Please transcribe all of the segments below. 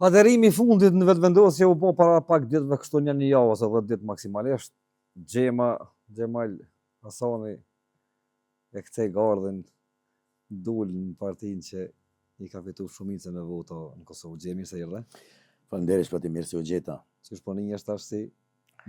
Aderimi i fundit në Vetëvendosje u bo para pak ditëve kështu një një javë ose 10 ditë maksimalisht. Xhema, Xhemal Hasani e kthej gardhin dul në partinë që i ka fitu shumicën e votave në Kosovë. Xhemë, mirë se erdhe. Faleminderit Shpëtim, mirë se ju gjeta. Qysh po nihesh tash si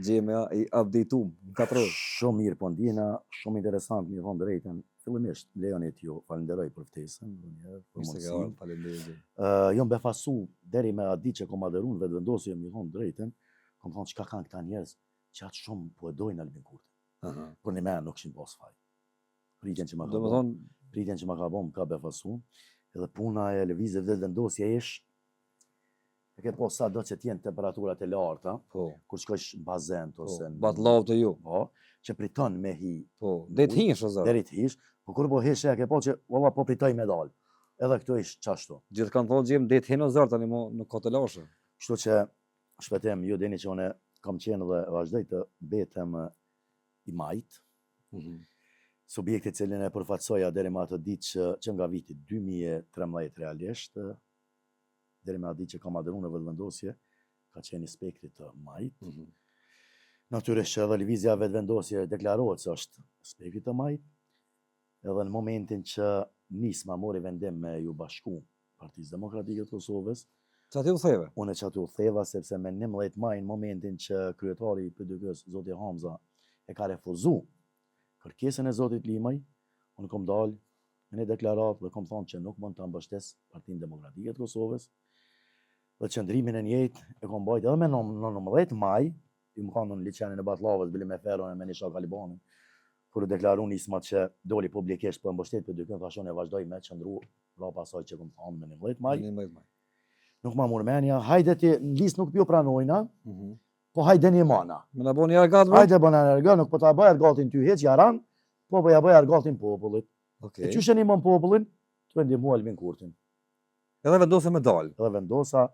Xhema i update-um në katror. Shumë mirë po ndihna, shumë interesant, me thonë drejtën. Fillimisht, më lejoni t'ju falenderoj për ftesën, edhe një herë, për Mirë se ke mundësinë. ardhur, faleminderit Xhemë. Ë, jam befasu deri me atë ditë që kom aderu në Vetëvendosje, me thonë drejtën, kom thonë çka kanë këta njerëz që atë shumë po e dojnë Albin Kurtin. Aha. Por një me nuk kishin pas faj. Pritjen që ma ka Do me bo, thonë, pritjen që ma ka bo, më ka befasu. Edhe puna e lëvizjes Vetëvendosje ish, e ke po sa do që t'jenë temperaturat e larta, po, kur shkojsh në bazen po, ose në batllavë të ju, po, që priton me hi, po, deri të hish o zor. deri të hish, po kur po hish e ke po që valla po pritoj me dal. Edhe këtu ish qashtu. Gjithë kanë thonë Xhemë deri të hin o zor tani mo nuk ka telashe. Kështu që Shpëtim, ju dini që unë kam qenë dhe vazhdoj të mbetem i majt. Mm -hmm. Subjekti cilin e përfaqësoja deri më atë ditë që, që nga viti 2013 realisht, deri më atë ditë që kam aderu në Vetëvendosje, ka qenë i spektrit të majt. Mm -hmm. Natyrisht që edhe lëvizja Vetëvendosje deklarohet se është spektrit të majt, edhe në momentin që Nisma mori vendim me ju bashku Partisë Demokratike të Kosovës, Që aty u theve? Unë që aty u theva, sepse me 11 maj në momentin që kryetari i PDK-s, zoti Hamza, e ka refuzu kërkesën e zotit Limaj, unë kom dalë me një deklaratë dhe kom thonë që nuk mund ta mbështes Partinë Demokratike të Kosovës, dhe qëndrimin e njëjtë e kom bajt edhe me 19 maj, jom kanë në liqenin e Batllavës, bile me Feron e me një shok Albanin, kur u deklaru Nisma që doli publikisht për mbështet PDK-në, thashë unë e vazhdoj me qëndru prapa asaj që kom thonë me 11 maj. 11 maj. Nuk ma mur menja, hajde ti në listë nuk pjo pranojna, mm -hmm. po hajde një mana. Me na bo një argat, bro? Hajde bëna një argat, nuk po ta bëj argatin ty hiç, jaran, po po ja bëj argatin popullit. Okay. E qysh e ndihmon popullin? Tu e ndihmu Albin Kurtin. Edhe vendose me dalë. Edhe vendosa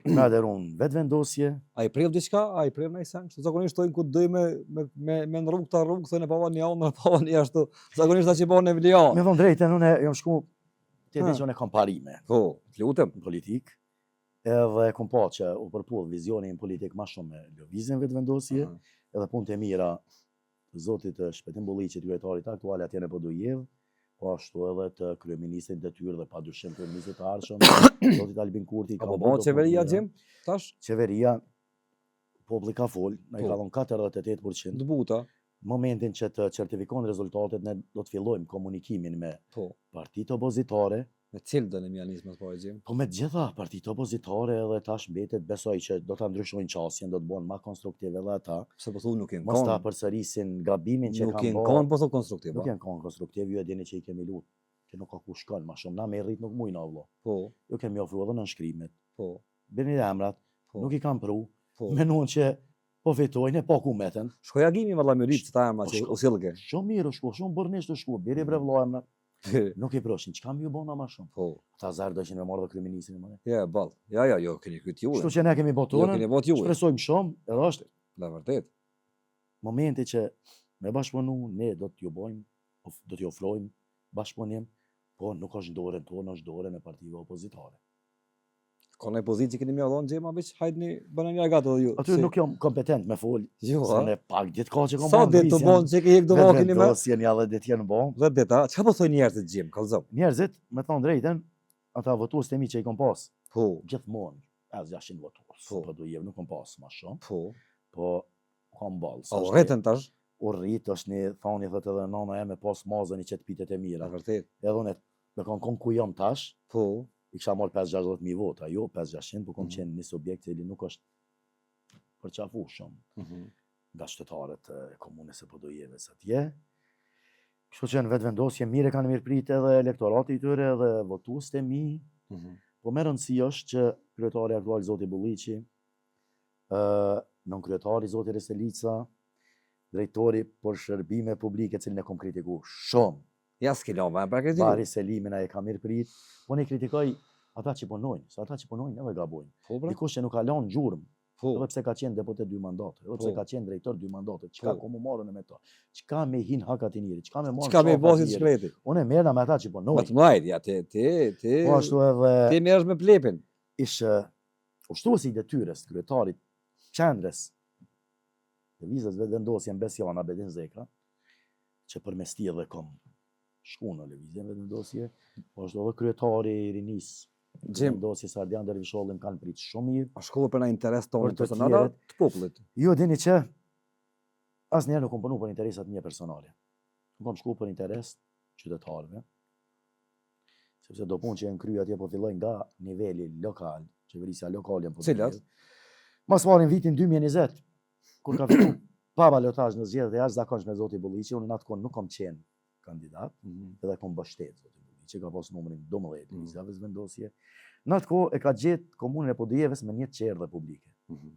me aderu në Vetëvendosje. A i prev diçka, a i prev naj sen? Kështu zakonisht thojnë ku doj me, me, me, me në rrugë ta rrugë, thojnë e pava një anë, e pava një ashtu. Zakonisht ta që bo në vlja. Me thonë drejtën, unë jam shku, ti e di që unë e kam parime. Po, të lutem. Në politikë. Edhe kom pa që u përputh vizioni im politik ma shumë me lëvizjen Vetëvendosje, edhe punët e mira të zotit Shpëtim Bulliqit, kryetarit aktual atje në Podujevë, po ashtu edhe të kryeministrit në detyrë dhe padyshim kryeministrit të ardhshëm, zotit Albin Kurti. A po bëhet qeveria Xhem tash? Qeveria populli ka fol, na i Po. ka dhënë 48%. Të buta. Momentin që të certifikon rezultatet, ne do të fillojmë komunikimin me Po. partitë opozitare, Me cilë do në mja nisë më të pari Xhem? Po me të gjitha partitë opozitare edhe tash mbetet besoj që do ta ndryshojnë qasjen, do të bëhen ma konstruktiv edhe ata. Pse po thu nuk janë Mos ta kon. përsërisin gabimin që Nuk kanë janë bërë. kon po thu konstruktiv. Nuk a? janë kon konstruktiv, ju e dini që i kemi lut, që nuk ka ku shkon ma shumë, na me rrit nuk mujna vëlla. Po, Ju kemi ofru edhe nënshkrimet, po, bini emrat, po. nuk i kanë pru, po. menduan që po fitojnë e po ku meten. Shkoi Agimi valla me lyp këta emra Po që shko- u sillke. Shumë mirë u shku, shumë burrnisht u shku, biri bre vëlla emrat. Nuk i proshin, çka më ju bona ma shumë? Po. Ata zar do ishin me marrë dhe kryeministrin më. Ja, ball. Ja, ja, jo, keni kryt ju. Kështu që ne kemi Jo, botuar, keni bot ju. shpresojmë shumë, edhe është Në vërtet. momenti që me bashkëpunu, ne do t'ju bojmë, of- do t'ju ofrojmë bashkëpunim, po nuk është në dorën tonë, është dorën e partive opozitare. Ka në pozitë që keni më dhënë Xhema, veç hajdni bëni një argat edhe ju. Aty nuk jam kompetent me fol, Jo, se ha? ne pak ditë ka që kam Sa ditë të bon që ke hek do keni me? Vetëvendosjen ja dhe ditë janë bon. 10 ditë, a? Çka po thonë njerëzit Xhem, kallzom. Njerëzit, me thonë drejtën, ata votuesit e mi që i kom pas, Po, gjithmonë, 5-600 votues, Po. po do jev, nuk kom pas ma shumë, po. po kam ballë. A u rritën tash? U rrit, është një thani, thotë edhe nana e me pas mazën i qetë pitet e mira. Në vërtet. Edhe unë me kon kon ku jam tash, Po. i kisha marrë 5-60 mijë vota, jo 5-600, po kom Mhm. qenë një subjekt cili nuk është përqafu shumë Mhm. nga qytetarët e komunës së Podujevës atje. Kështu që në vetëvendosje mirë e kanë mirëprit edhe elektorati i tyre edhe votuesit e mi, Mhm. po më rëndësi është që kryetari aktual zoti Bulliqi, ë nënkryetari zoti Reselica, drejtori për shërbime publike, cilin e kom kritiku shumë. Ja s'ke lënë vend për kritiku. Bari Selimin ai e ka mirëprit, po ne kritikoj ata që punojnë, se ata që punojnë edhe gabojnë. Po pra. Dikush që nuk ka lënë gjurmë, Po. edhe pse ka qenë deputet dy mandate, edhe pse Po. ka qenë drejtor dy mandate, çka Po. ku mu marrën me to? Çka me hin hak atij njeri? Çka me marrë? Çka me qafa bosit atij njeri? shkreti? Unë e merrna me ata që Ma punojnë. të mlajt, ja ti ti ti. Po ashtu edhe Ti merresh me plepin. ish eh, Ushtruesi i detyrës, kryetarit qendrës Lëvizjes Vetëvendosje në Besianë, Abedin Zeka, që përmes tij edhe kom shku në Lëvizjen Vetëvendosje, po ashtu edhe kryetari i rinisë Vetëvendosjes Ardian Dervisholli më kanë pritë shumë mirë. A shkove për në interes tonë personale të popullit? Jo, dini që asnjëherë nuk kom punu për interesat mia personale. Nuk kom shku për interes qytetarëve, sepse do punë që janë kry atje po filloj nga niveli lokal, qeverisja lokale në Cilat? Ma s'pari në vitin 2020, kur ka fitu pa balotazh në zgjedhjet e jashtëzakonshme zoti Bulliqi, unë në atë kohë nuk kom qenë kandidat, mm -hmm. edhe kom mbështet zoti Bulliqi, ka pas numrin 12, mm -hmm. Vetëvendosje. Në atë kohë e ka gjetë komunën e Podujevës me një çerdhe publike. Mm -hmm.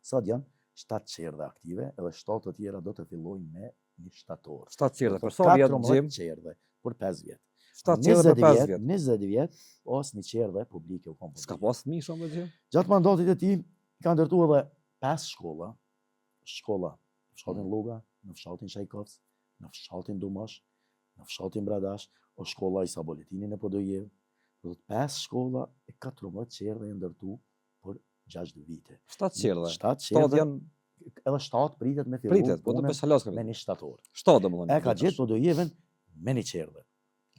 Sot janë 7 çerdhe aktive edhe 7 të tjera do të fillojnë me një shtator. 7 çerdhe, për sa vjet Xhem? çerdhe, për 5 vjet. 7 çerdhe për 5 vjet. 20 vjet, as një çerdhe publike u kon. S'ka pas fëmijë shumë Xhem? Gjatë mandatit të tij ka ndërtu edhe 5 shkolla, shkolla në fshatin mm. Lluga, në fshatin Shajkovc, në fshatin Dumosh, në fshatin Bradash, o shkolla Isa Boletini në Podujevë, do të 5 shkolla e 14 çerdhe janë ndërtu për 6 vite. 7 çerdhe. 7 çerdhe. janë edhe 7 pritet me fillu. Pritet, po do të bësh me një shtator. 7 domethënë. E ka gjetë Podujevën me një çerdhe.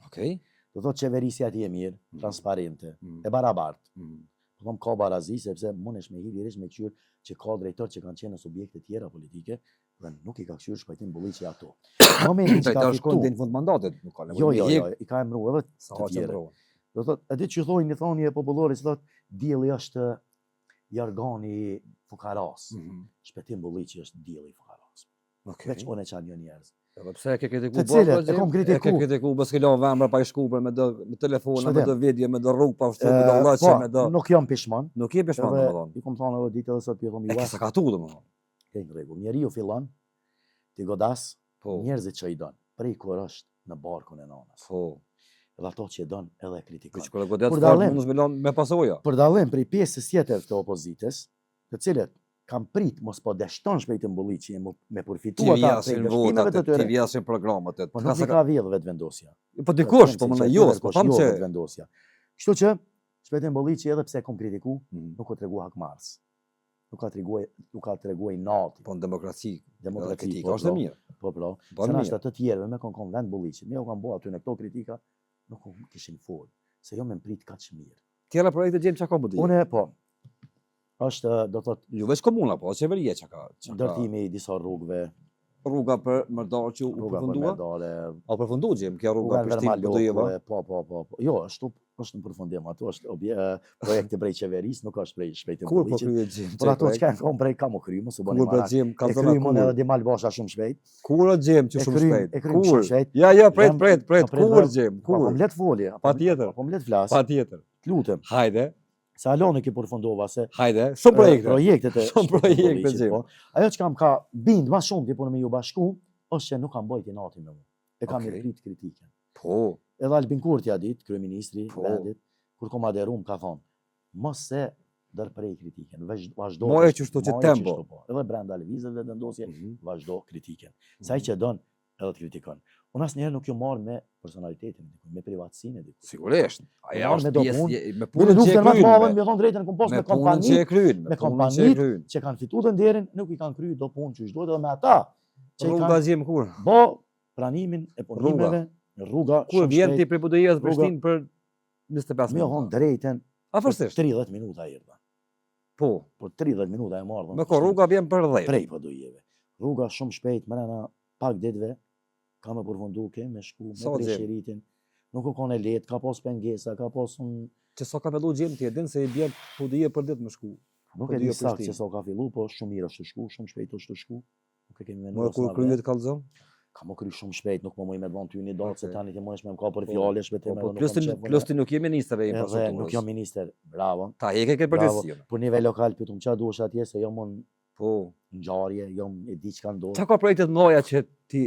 Okej. Okay. Do thotë qeverisja e tij e mirë, mm. transparente, mm. e barabartë. Mm. Po thom ka barazi sepse mundesh me hi lirisht me kqyr që ka drejtor që kanë qenë në subjekte tjera politike dhe nuk i ka kqyr Shpejtim Bulliqi ato. Në momentin që ka fitu, deri në fund mandatit, nuk ka nevojë. Jo, jo, jo, i ka emëruar edhe të tjerë. Do thotë, e di që thonë një thonje popullore që thotë dielli është jargani i fukaras. Mm -hmm. Shpejtim Bulliqi është dielli i fukaras. Okay. Veç unë e qanë jo njerëz. Edhe pse e ke kritiku Të cilët e kom kritiku. E ke kritiku, bës ke lënë vemra pa i shku për me do me telefona, me do video, me do rrugë pa ushtru, me do lloqe, po, me do. Nuk jam pishman. Nuk je pishman domethënë. Ju kom thonë edhe ditë edhe sot po thom ju. E ke sakatu domethënë. Ke në rregull. Njeriu fillon t'i godas po. njerëzit që i don, prej kur është në barkun e nanës. Po. Edhe ato që e don edhe e kritikon. Për godet fort mundesh me lon me pasoja. Për dallim prej pjesës tjetër të opozitës, të cilët kanë prit mos po dështon Shpejtim Bulliqi e me përfitu ata prej dështimeve të tyre. T'i vjedhin programet. Po nuk i ka vjedh Vetëvendosja. Po dikush, po më jo, po tham jo që Vetëvendosja. Kështu që Shpejtim Bulliqi edhe pse e kom kritiku, mm. nuk u tregu hakmarrës. Nuk ka treguar, nuk ka treguar inati. Po në demokraci, demokraci kritika po, është e mirë. Po po. Se nashta të tjerëve me kon kon vend Bulliqit. Ne u kanë bo aty në këto kritika, nuk u kishin fol, se jo me prit kaq mirë. Tjera projekte gjejmë çka ka më Unë po. Është do thot jo veç komuna, po qeveria çka ka. Ndërtimi i disa rrugëve, rruga për Merdar që u përfundua? Rruga A përfundu gjejmë kjo rruga Prishtinë Podujeva? Po, po, po, po. Jo, është është në përfundim ato është obje, projekti prej qeverisë, nuk është prej Shpejtim Kur po kryet gjejmë? Por ato që kanë kon prej ka më kry, mos u bëni Kur po gjejmë ka zona kur? Edhe Dimal Basha shumë shpejt. Kur o gjejmë që shumë shpejt? Kur? Shumë shpejt. Ja, ja, pret, pret, pret, kur gjejmë? Po, kur? Po më let folje. Patjetër. Po më let flas. Patjetër. Të lutem. Hajde. Se hala nuk i përfundova se Hajde, shumë projekte. Projektet e shumë projekte gjejmë. Po. Ajo që kam ka bind më shumë ti punë me ju bashku, është që nuk kam bajt inati me mu. E kam okay. mirëprit kritikën. Po. Edhe Albin Kurti atë ditë, kryeministri po. vendit, kur kom aderu më ka thonë, mos e ndërprej kritikën, vazhdo. Maje qështu që tempo. Po. Edhe brenda Lëvizjes Vetëvendosje, mm -hmm. vazhdo kritikën. Se ai që don, edhe të kritikon. Unë asnjëherë nuk jam marrë me personalitetin e dikujt, me privatësinë e dikujt. Sigurisht. Ajo është me pjesë me punën që e kryen. Me me thonë drejtën, kom pas me kompani që e kryen, me kompani që kanë fituar tenderin, nuk i kanë kryer do punë që duhet edhe me ata. Që i kanë gjejmë kur. Bo pranimin e punimeve, rruga. Kur vjen ti prej Podujevës Prishtinë për 25 minuta. Me thonë drejtën. Afërsisht 30 minuta erdha. Po. Për 30 minuta e marrë. Me ko rruga vjen për 10. Prej Podujeve. Rruga shumë shpejt mrena pak ditëve ka me përfundu, ke me shku, me pre shiritin. Nuk u konë e lehtë, ka pas pengesa, ka pas un... Që sa ka fillu gjemë ti e din se i bjen Podujevë për ditë me shku. Nuk e di saktë që sa ka fillu, po shumë mirë është shku, shumë shpejt është shku. Nuk e kemi menduar. Më kur kryet kallzon? Ka më kry shumë shpejt, nuk po muj me të ty një datë, se tani ti mundesh me më kap për po, fjalë, shpejt po, po, plus ti plus ti nuk je ministër i infrastrukturës. Nuk jam ministër, bravo. Ta heke këtë përgjegjësi. Për nivel lokal pyetëm çfarë duhesh atje se jam unë Po. Ngjarje, jam e di çka ndodh. Çka ka projekte të mëdha që ti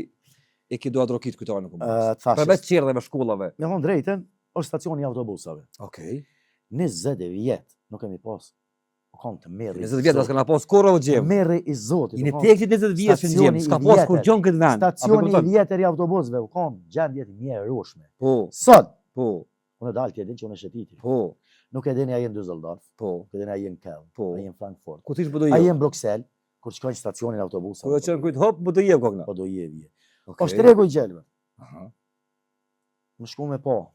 e ke duartrokit kryetarin e komunës? Uh, Përveç çerdheve shkollave. Me thonë drejtën, është stacioni i autobusave. Okej. Okay. 20 vjet nuk kemi pas. Po kam tmerri. 20 vjet s'kena pas kurrë o gjem. Tmerri i Zotit. I në tekit 20 vjet që gjem, s'ka pas kurgjo në këtë vend. Stacioni i vjetër i autobusëve u kon gjendje të mjerueshme. Po. Sot. Po. Unë dalë ti e din që unë shetiti. Po. Nuk e dini a je në Düsseldorf, Po, nuk e dini a je në Köln, po. a je në Frankfurt, Ku ti po do a je jev? në Bruksel, kur shkojnë stacionin e autobusave. Kur e çon kujt hop, Podujevë kokna. Podujevë je. Okej. Është tregu i gjelbër. Aha. Më shku me po,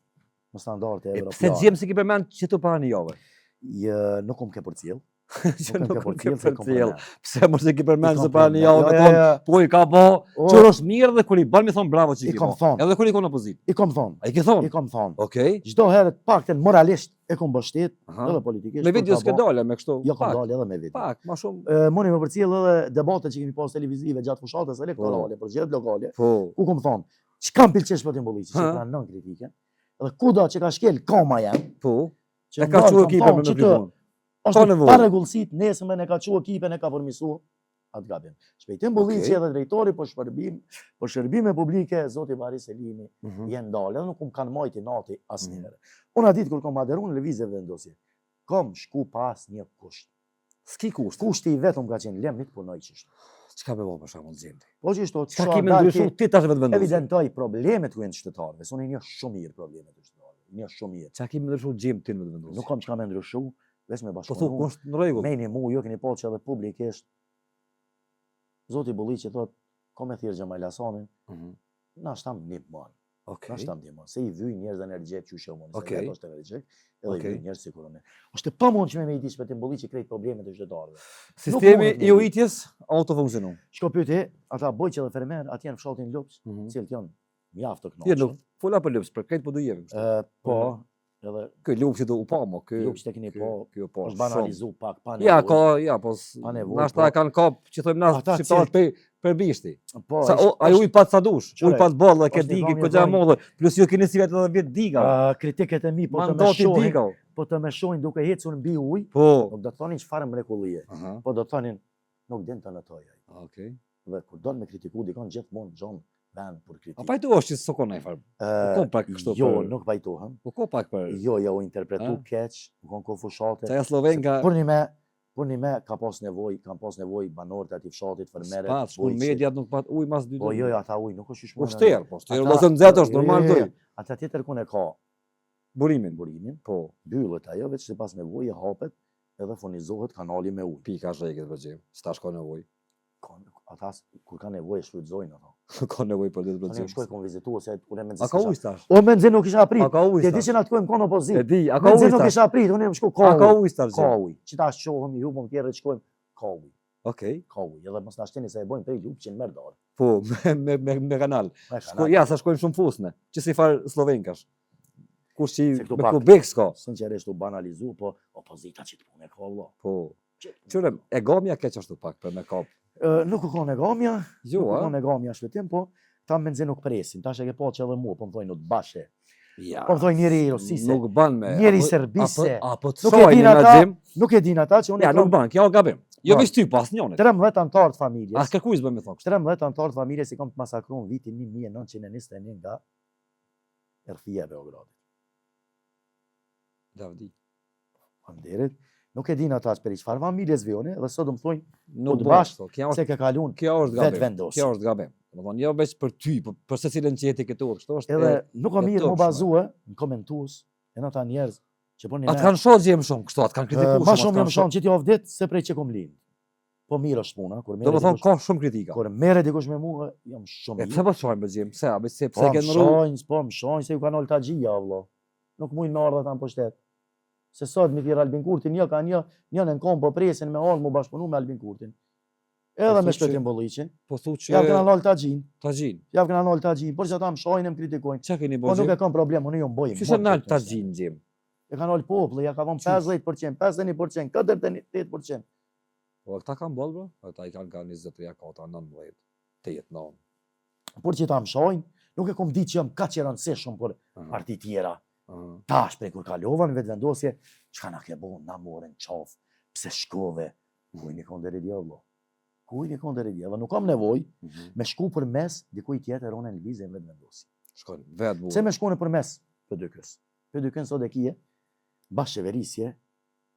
me standarde E evropiane. pse Xhem s'i ke përmend që të para një jave? Jë, nuk më ke përcjell. Që Nuk më nuk ke më ke përcjell, se kom përcjell. përmend. Pse mos e ke përmend I se kom para një përmend. jave Jo, me jo, thonë, jo. po i ka bo, O, qërë është mirë dhe kur i bën mi thon bravo që i I ke kom bo. thonë. Edhe kur i kon opozitë. I kom thonë, A i ke thonë? i kom thonë. Okej. Çdo herë të paktën moralisht e kom mbështet, Aha. edhe politikisht. Me kur video ka s'ke bo- dale, me kështu. Jo, kom Pak, dalë edhe me video. pak, ma shumë. E, Mundi me përcjell edhe debatet që kemi pas televizive gjatë fushatës elektorale, për zgjedhjet lokale, Po. ku kom thonë, çka më pëlqen Shpëtim Bulliqi, që Ha. pranon kritikën, edhe kudo që ka shkel koma jam, Po. që E ka ndalë, çu kom ekipën thonë me që me të punë. Ka është nevojë. parregullsit, nesërmen e ka çu ekipën e ka përmisu atë gabim. Shpëtim Bulliqi Okej. edhe drejtori për shërbim, për shërbime publike, zoti Bahri Selimi, Mhm. janë dalë, edhe nuk më kanë majti nati asnjëherë. Unë atë ditë kur kom aderu në lëvizje Vetëvendosje, kom shku pa asnjë kusht. S'ki kusht. Kushti i vetëm ka qenë lem të punoj qështu. Çka be bo për shembull Xhem? Po qështu, Çka ke me ndryshu ti tash Vetëvendosje? Evidentoj problemet ku janë qytetarëve, se unë i njoh shumë mirë problemet e qytetarëve, i njoh shumë mirë. Çka ke me ndryshu Xhem ti në Vetëvendosje? Nuk kam çka me ndryshu, veç me Po thu, bashkëpunu. ku është në rregull. Me një mu, jo keni pa që edhe publikisht. Zoti Bulliqi thot, ko me thirrë Xhemajl Hasanin, Mhm. na shtam një mon, Okej. na shtam një mon, se i vyj njerëz energjik që shoh unë, se Okej. vetë është energjik, edhe i Okej. vyj njerëz sikur unë. Është e pamundshme me i di Shpëtim Bulliqi krejt problemet e qytetarëve. Sistemi mundet me i di. ujitjes autofunksionon. Shko pyeti, ata bojqë dhe fermer atje në fshatin Lups, Mm -hmm. cilët janë mjaft të Jo, kënaqur. nuk fola për Lups, për krejt Podujevën. kështu. Ë, po, edhe Ky Lupsi do u pa mo, ky. Lupsi e keni ky- po, ky u pa. është shumë. banalizu pak, pa Ja, nevojë. ka, ja, po s- Pa nevojë, nashta po. e kanë kap, që thojmë na Ata shqiptarët për për bishti. Po, Sa është- o, ai ujë pat sa dush, Qyre, ujë pat boll, dhe ke është një digë, dhënie ko gja dhënie. modhe, plus ju keni si vetë edhe vjet diga. Ë, kritikët e mi po të më Mandati shohin, diga. po të më shohin duke ecur mbi ujë, Po. nuk do të thonin çfarë mrekullie, Aha. po do të thonin nuk din të notoj ai. Okej. Dhe kur don me kritiku dikon gjithmonë gjon vend për A kritikë. pajtohesh që s'o kon far? Ë, Po pak kështu Jo, për- nuk pajtohem. Po ko pak për Jo, jo, u interpretu A? keq, u kon kohë fushate. Ca ja Slovenka Por një me, por një me ka pas nevojë, kanë pas nevojë banorët e atij fshatit, fermerët, S'pat, shku në bujqit. mediat nuk pat ujë mas dy Po ditë. jo, jo, ata ujë nuk është U qysh shterë, po shterë, Ata- vëllazër nxehtë është jo, jo, normal jo, jo. doj. Ata tjetër kun e ka Burimin. burimin, Po, mbyllet ajo veç sipas nevoje hapet edhe furnizohet kanali me ujë. pika zhegët për gjim. S'tash ka nevojë. Ka, ata s- kur ka nevojë shfrytëzojnë ato. Ka nevojë për ditë për Tani gjim. shkoj kom vizitu se unë mendoj A ka ujë tash? O mendoj nuk isha prit. A ka ujë Ti e di tash? që në atë kohë më kon E opozitë. di, a ka Mendoj ujë nuk tash? isha prit, unë jam shku ka A ka ujë. ujë tash? Ka gjim? ujë. Që ta shohim ju po tjerë shkojmë ka ujë, Okej. ka ujë. Edhe mos na shtini se e bojmë prej lupçin merdar. Po, me me me, me kanal. Me Shko, kanal. ja, sa shkojmë shumë fusne. Që si far slovenkash. Kush që Se këtu me pak- kubik s'ka. Sinqerisht u banalizu, po opozita që të punë e ka vëlla. Po. Që të punë. Qyre, e gamja keq ashtu pak për me kap. Ë, Nuk u kon e gamja, Jo, nuk u a? kon e gamja shpëtim, po ta mendze nuk presin. Tash e ke pa që edhe mua, po më thonë nuk bashe. Ja. Po më thonë njeri i Rusisë, Nuk ban me. njeri i apo- Serbisë. Apo, apo të Nuk e shajnë din në ata- gjim. Nuk e din ata që unë Ja, e nuk kam ban, kjo është gabim. Jo Ban. veç ty, po asnjërit. 13 antarë të familjes. As kërkuj s'bën me thonë kështu. 13 antarë të familjes i kam të masakruar në vitin 1921 nga Erthia e Beogradit. Davdi. Faleminderit. Nuk e din ata për çfarë familjes vjone dhe sot më thonë Nuk të bën bash, kështu. Kjo se është ke kalun kjo është gabim. vetë vendos. Kjo është gabim. Do të thonë jo veç për ty, po për secilën që jeti këtu, kështu është. Edhe e- nuk ka e mirë mu turpshme. bazue në komentues, e në ata njerëz që po një Atë kanë shoh gjëm shumë kështu, atë kanë kritikuar Ma shumë. shumë atë jam kanë shonë që t'jo vdet se prej që kom lind. Po mirë është puna, kur Do merret të thonë dikush, ka shumë kritika. kur merret dikush me mua, jam shumë E mirë. pse po të shajmë për gjim? Pse? A pse Po pse më ke ndru? shajnë, po më shajnë se ju kanë olë tagjia, vëlla. Nuk mujnë me ardhë ata në pushtet. Se sot mi thirr Albin Kurtin, një ka një, një në kom po presin me ardhë mu bashkëpunu me Albin Kurtin. Edhe Po me thu që- Shpëtim Bolliqin. Po thu që Ja kena nalë tagjin, ta gjin. ja kena nalë tagjin, por që ata më shajnë e më kritikojnë. Çka keni Po bërë? nuk gjim? e kam problem, unë jo mboj. Qysh e nal ta gjin gjim? E ka nalë populli, ja ka dhënë Qysh? 50%, 51%, 48%. Po këta kanë boll bro? Ata i kanë ka 23, 4, 19, 8, 9. Por që ta më shajnë, nuk e kom ditë që jam kaq i rëndësishëm për Aha, parti tjera. aha. Tash prej kur kalova në vetëvendosje, çka na ke bo, na morën qafë, pse shkove, ku i kon deri dje vëlla. Ku i kon deri dje, dhe nuk kam nevojë Mhm. me shku përmes dikujt tjetër unë në lëvizje në vetëvendosje. Shkon vetë burr. Pse me shku në përmes PDK-s? PDK-n sot e kije bashkëqeverisje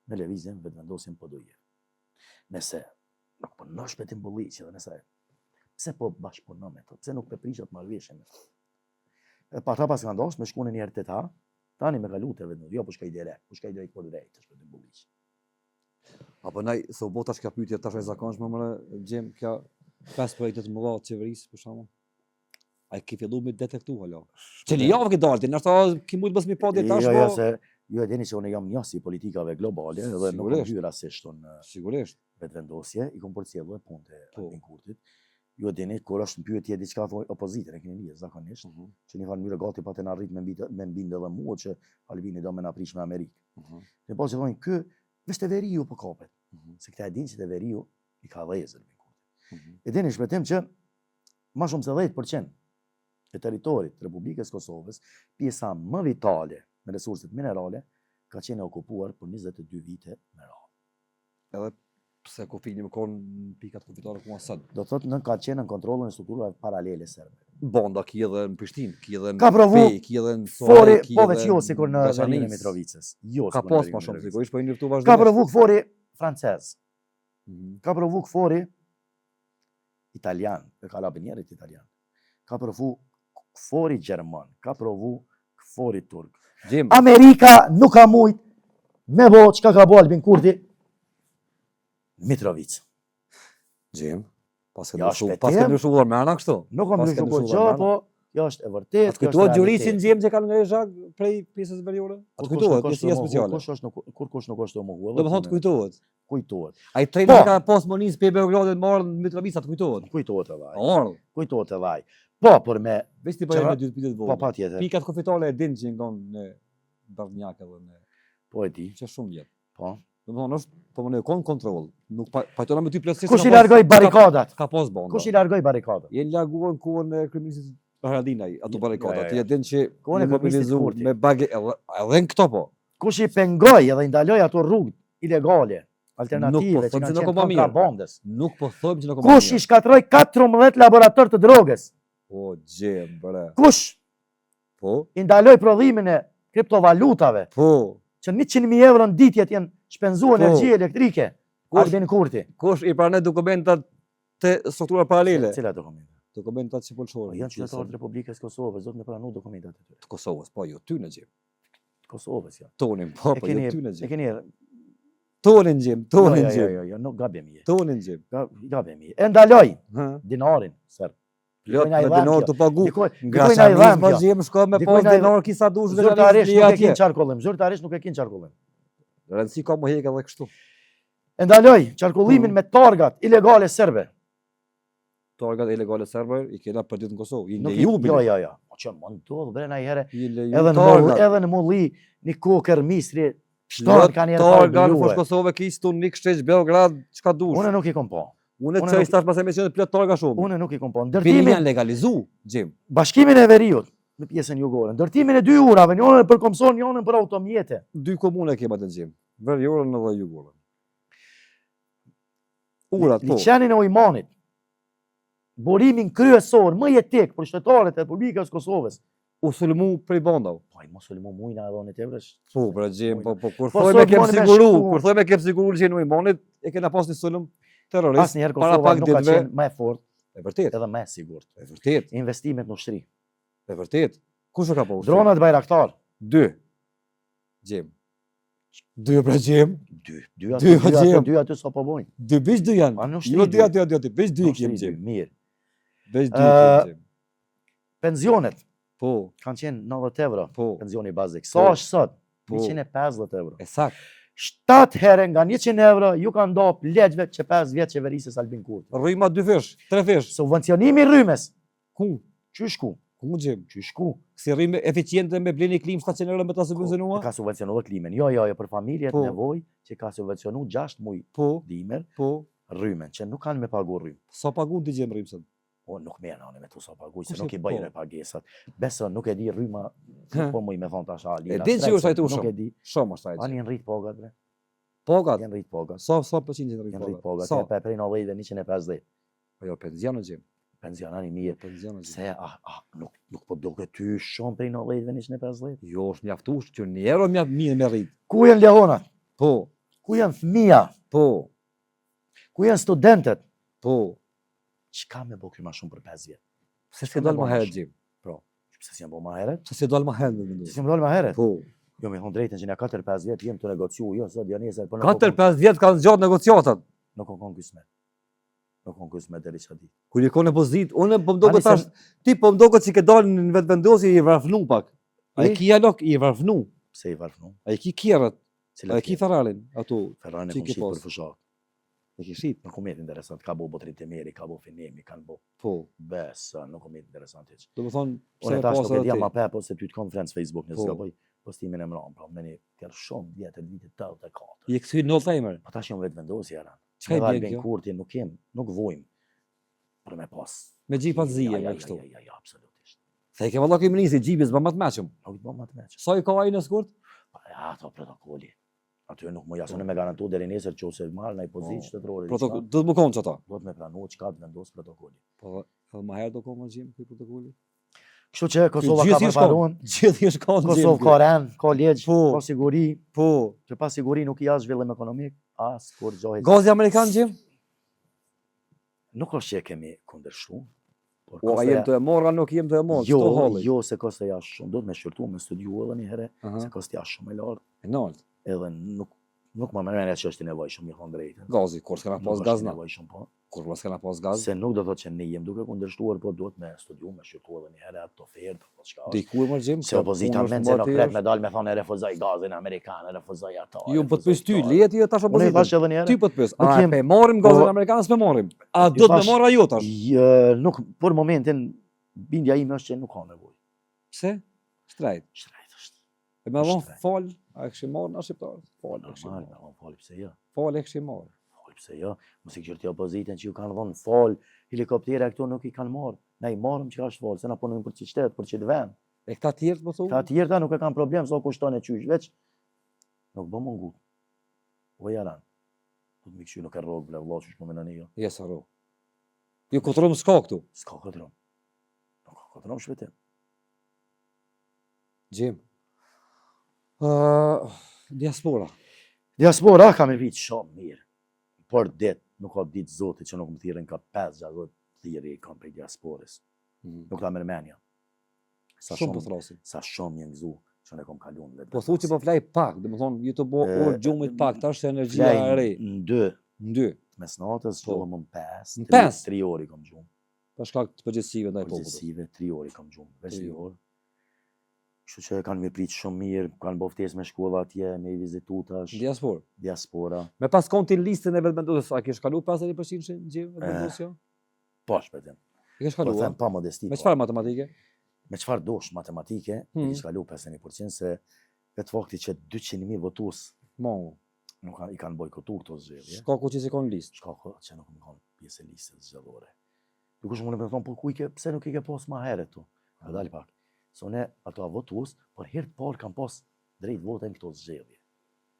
me lëvizjen vetëvendosjen Podujevë. Nëse nuk punon Shpëtim Bolliqi dhe nëse pse po bashkëpunon me to? Pse nuk pe prishat marrëveshjen me to? E pa ata pas kanë dashur me shku në një herë te ta. Tani me kalu te Vetëvendosja, jo po shkoj direkt, po shkoj drejt për drejt, te Shpëtim Bulliqi. Apo naj, se u bo tash kjo pyetje tash e zakonshme more Xhem, kjo pesë projekte të mëdha të qeverisë për shembull. A i ke fillu me detektu hala? Që një javë ke dalë ti, ndoshta ki mujt mos mi pa deri tash Jo, jo, po. se ju e dini që unë jam njohës i politikave globale dhe nuk kam Sigurisht. hyrë asisht në Sigurisht. Vetëvendosje, i kom përcjellë edhe punët e Po. Albin Kurtit. Ju e dini, kur është në pyetje diçka thoj opozitën, e keni një zakonisht, Mhm. që një farë mënyrë gati pa të na arrit me mbi me mbind edhe mua që Albini do me na prish me Amerikë. Mhm. Dhe po që thonë ky veç te veriu po kapet. Mhm. Se këta e dinë që te veriu i ka dhezë Albin Kurti. Mhm. E dini Shpëtim që ma shumë se 10% e territorit të Republikës Kosovës, pjesa më vitale me resurset minerale, ka qenë e okupuar për 22 vite me radhë. Edhe pse kufini më konë në pikat kufitare ku ma sot. Do të thotë në ka qenë në kontrollin e strukturave paralele serbe. Banda ki edhe në Prishtinë, ki edhe në Ka provu Pejë, ki edhe në Fori, Soare, ki po edhe veç jo sikur në veriun e Graçanicë. Mitrovicës. Jo Ka sikur në pas veriun ma e shumë Mitrovicës. sigurisht, po i ndërtu Ka vazhdimisht. provu KFOR-i francez, Mhm. ka provu KFOR-i italian, e karabinierët italian. Ka provu KFOR-i gjerman, ka provu KFOR-i turk. Xhem, Amerika nuk ka mujt me bo çka ka bo Albin Kurti në Mitrovicë. Xhem, pas ke Ja, ndryshu, shpetim. pas ke ndryshuar mena kështu. Nuk kam Pas ke ndryshu kur ndryshuar gjë, mena. po kjo është e vërtetë, A të kjo është kujtohet Gjuricin realiteti. Xhem që kanë ngre zhag prej pjesës veriore? A të Kur kush kujtohet nuk është pjesë të mohu, speciale? kush është nuk kur kush nuk është të mohu, edhe Do të thonë të punë, kujtohet. kujtohet. Ai treni Po. që ka pas monis pe Beogradit marrë në Mitrovicë, a të kujtohet? Kujtohet edhe ai. Ardh. Kujtohet edhe ai. Po, por me Veç ti bëjmë Qëra- me dy pyetje të po vogla. patjetër. Pikat kufitare e din që ngon në Bërnjak edhe në Po e di. që shumë vjet. Po. Do të thonë është, po më kon kontroll. Nuk pa pajtona me ty plotësisht. Kush ka i pas- largoi ka- barrikadat? Ka pas banda. Kush i largoi barrikadat? Jenë larguar në kohën e kryeministit Haradinaj, ato Jo, barrikadat. jo, jo. Ti e din që Kohën e u kryeministit mobilizu Kurti. me bage edhe edhe në këto po. Kush i pengoi edhe i ndaloi ato rrugë ilegale, alternative Nuk po që them kanë se nuk qenë o ma mirë. kontrabandës? Nuk po thojmë që nuk o ma Kush i mirë. shkatroi 14 laborator të drogës? Po gjem bre. Kush Po, i ndaloi prodhimin e kriptovalutave po. që 100.000 euro në ditë janë shpenzuar Po. energji elektrike? Kush Albin Kurti. kush i pranoi dokumentat të struktura paralele? Cila dokumenta? Dokumentat që po Po lëshohen. janë qytetarët të Republikës Kosovës, do të më pranu dokumentat e tyre. të Kosovës, po jo ty në gjem. Të Kosovës janë. Tonin, po, E po jo keni ty në e gjem. keni Tonin gjem, Jo, tonin jo, jo, gjem. jo, jo, nuk gabim je. Tonin gjem. Ga- Gabim je. E ndaloi Ha. dinarin serb. Plot Dikujna i me dhem dinar kjo. të pagu. Dikoj, Nga dikujna i dhem ma kjo. gjem shko me Dikujna pas i- dinar ki sa dush dhe Zyrtarisht nuk e atje. kin qarkullim, zyrtarisht nuk e kin qarkullim. Rëndësi ka më hek edhe kështu. E ndaloi qarkullimin Po. me targat ilegale serbe. Targat ilegale serbe i kena për ditë në Kosovë. I Nuk i- leju Jo, bile. jo, jo. Po që më ndodh bre ndonjëherë I leju edhe në mulli, targat. edhe në mulli një kokër misri shton Plot kanë herë Targa në blue. Fushë Kosovë, Kistu, Nikshiq, Beograd, çka dush. Unë nuk i kom pa. Unë unë të nuk- tash pas emisionit plot targa shumë. Unë nuk i kom pa. Bile Ndërtimin, janë legalizu, Gjim. bashkimin e veriut në pjesën jugore, ndërtimin e dy urave, njërin për komson, njërin për automjete. Dy komune kemi atë Gjim. Veriorën edhe jugorën. Urat, po. Liqenin e Ujmanit, burimin kryesor më jetik për qytetarët e Republikës së Kosovës. U sulmu prej bandave. Po ai mos sulmu mujna edhe unë tepër. Po, pra Gjim, po, po, kur Po, thojmë sot kem moni me siguru, shku. kur thojmë kem siguru liqenin e Ujmanit, e kena pas një sulm terrorist. Asnjëherë para Kosova pak nuk ka ditëve- qenë më e fortë E vërtet, edhe më e sigurt. e vërtet, Investimet në ushtri. e vërtet. Kush e ka pa ushtri? Dronat Bayraktar, Dy. Gjim. Dy pra Gjim. dy, dy aty, Dy, dy aty, Gjim. dy aty sa po bojnë. Dy bish dy janë. A në ushtri Jo dy dy. aty aty aty, bish dy Në i kem ushtri dy, Gjim. Mirë. Bish dy i kem Ë, Gjim. Pensionet Po, kanë qenë 90 euro, po, pensioni bazik. Sa Po. është sot? po. 150 euro. E sakt. 7 herë nga 100 euro ju kanë nda pleqve që 5 vjet qeverisës Albin Kurti. Rryma dy fish, tre fish. Subvencionimi i rrymës, Ku? qysh ku? Ku Gjim? Qysh ku? Si rrymë eficiente me bleni klim 700 euro me ta E subvencionua? ka subvencionuar klimën. Jo, jo, jo, për familjet Po. nevojë që ka subvencionu 6 muaj Po, dimër po. rrymën, që nuk kanë me pagu rrymë. Sa pagun ti Gjim rrymë sot? O, nuk merren anë me tu sa paguaj, se Kush nuk e i bëjnë po? e pagesat. Beso, nuk e di rryma, nuk po muj me thonë tash a lira. E din që strejt, është ai tu Nuk shumë. e di. Shumë është ai. Ani Gjim. janë rrit pagat, bre. Pagat. Janë rrit pagat. Sa sa përqind janë rrit Janë rrit pagat? pagat. Sa? E pe prej 90 dhe 150. Po jo, pensionë Gjim. Pensionani mirë. Pensionë Gjim. Se, a, a, nuk, nuk po duket ty shumë prej 90 dhe 150. Jo, është mjaftueshëm që një euro mjaft mirë me rrit. Ku janë lehonat? Po, Ku janë fëmia? po, Ku janë studentët? po. Çka me bo ky ma shumë për 5 vjet? Se Çka s'ke me dalë bo më ma herët shumë? Gjim. Pse s'jam bo ma herët? Pse s'je dalë ma herët Pse s'jam dalë ma herët? Po. Jo, me thonë drejtën që në 4-5 vjet jem tu negociu, jo, sot, jo nesër, po 4-5 vjet kanë zgjatë negociatat. Nuk ka konë kismet. Nuk ka konë kismet deri qatë ditë. Kur je konë në pozitë, unë po më doket tash, ti po më doket që ke dalë në Vetëvendosje i varfnu pak. A e ki jalok i varfnu? Pse i varfnu? A e ki kjerët? A e ki Ferrarin? Ato, Ferrarin e kom shit për fushatë. E ki shit? Nuk u met interesant, ka bo Butrim Temeri, ka bo Finemi, kanë bo. Po. Besa, nuk u met interesant hiç. Do më thonë, pse e pasë edhe ti? Unë tash nuk e di po se ty të kom friends Facebook, nëse po. gaboj, postimin e mramë, pra, me një tjerë shumë vjetër, vitit 84. Je kthy në old-timer? Po tash jam Vetëvendosje, jaran. Çka i bjen kjo? Kurti nuk jem, nuk vojmë për me pas. Me xhipa të zija, me kështu. Ja, ja, ja, absolutisht. Se i ke valla kryeministri, xhipi s'bën më të meçëm. Nuk të bën më të meçëm. Sa i ka ai në shkurt? Pa, ja, ato protokoli. Aty nuk më jasën me garantu deri nesër që ose marrë në pozitë po. shtetërore. Protokol, do të më konë qata? Do të me pranu çka të vendos protokoli. Po, edhe më herë do konë më gjimë këtë protokoli? Kështu që Kosova ka përparuar. Gjithë i shkon Kosova ka rend, ka ligj, po, ka siguri. Po, që pa siguri nuk i as zhvillim ekonomik, as kurgjo. Gazi amerikan gjim? Nuk është që e kemi kundërshtu. Por o, a jem tu e marrë, a nuk jem tu e marrë, jo, jo, se kostoja është shumë, duhet me shqyrtu, me studiu edhe një herë, se kostoja është shumë e lartë. E naltë. Edhe nuk, nuk ma merr menja që është i nevojshëm, me thonë drejtën. Gazi, kur s'kena pas gaz na. Nevojshëm, po. Kur mos kena pas gaz. Se nuk do thotë që ne jem duke kundërshtuar, po duhet me studiu, me shqyrtu edhe një herë atë ofertë, po çka. Diku e më gjim, se opozita mend se nuk pret me dal me thonë e refuzoj gazin amerikan, e refuzoj ato. Jo, po të pyes ty, le ti tash opozitën. Unë tash edhe një herë. Ty po të pyes, a e pe marrim gazin po- amerikan s'pe marrim? A do të me marr ajo tash? Jo, nuk për momentin bindja ime është që nuk ka nevojë. Pse? Shtrejt. Shtrejt është. E me dhonë fal, a e kishim marrë na shqiptarët? Fal, e kishim marrë. Me dhonë fal, pse jo? Fal e kishim marrë. Fal, pse jo? Mos i kqyr ti opozitën që ju kanë dhonë fal, helikoptera këto nuk i kanë marrë. Na i marrëm që është fal, se na punojmë për qit shtet, për qit vend. E këta tjerët, po thu? Këta tjerët nuk e kanë problem, sa kushton e qysh, veç nuk bë mungu. O jaran. Do të më kqyr nuk e rrogë, vlla, vlla, qysh po mendoni jo. Jo, s'e rrogë. Jo, kotrom s'ka këtu. S'ka kotrom. Nuk ka kotrom shpëtim. Gjim. Uh, diaspora. Diaspora ka me vit shumë mirë. Por dit, nuk ka ditë zotit që nuk më thirrin ka 5-6 thirrje i kam prej diasporës. Mm. Nuk ta merr menja. Sa shumë po thrasin. Sa shumë janë gëzu që unë e kom kalu në vetë. Po thu që po flej pak, dhe më thonë, ju të bo orë gjumit pak, tash është energjia e re. Në dy. Në dy. Mes natës, po. më në pesë. Në pesë? Tri orë i kom gjumë. Për shkak të përgjegjësive ndaj popullit. Përgjegjësive, tri orë i kom gjumë, veç tri orë. Kështu që kanë me prit shumë mirë, kanë bo ftesë me shku edhe atje, me i vizitu tash. Diaspora. Diaspora. Me pas kon ti n'listën e Vetëvendosjes, a kish kalu 50% në Vetëvendosje? Po, shpëtim. E kish kalu? Po them pa modesti. Me po. çfarë matematike? Me çfarë dosh matematike, hmm. e kish kalu 51% se vetë fakti që 200.000 votues Mo. nuk kanë i kanë bojkotu këto zgjedhje. Shkaku që s'i kanë listë. Shkaku që nuk më kanë pjesë e listës zgjedhore. Dikush mund të më thonë, po ku i ke, pse nuk i ke pas ma herët tu? Ka dalë pak. Se unë ato votues, për herë të parë kam pas drejt vote në këto zgjedhje.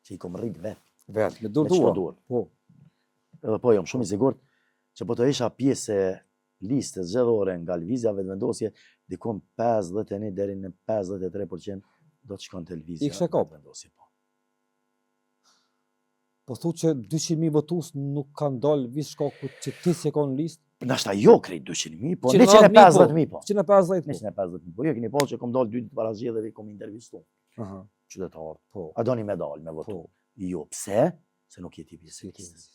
Që i kom rrit vetë. Vetë, me dorë tua. dorë. Po. Edhe po jam shumë i sigurt që po të isha pjesë e listës zgjedhore nga Lëvizja Vetëvendosje, dikun 51 deri në 53% do të shkonte Lëvizja Vetëvendosje. Po. Po thu që 200.000 votues nuk kanë dalë veç shkaku që ti s'je kon në listë? Nashta jo krejt 200.000, po 150.000 po. 150 po. 150.000 po. Jo, keni pa që kom dalë dy ditë para zgjedhjeve, kom intervistu. Aha. Qytetarë. Po. A doni me dalë, me votu? Po. Jo, pse? Se nuk je ti pjesë e listës.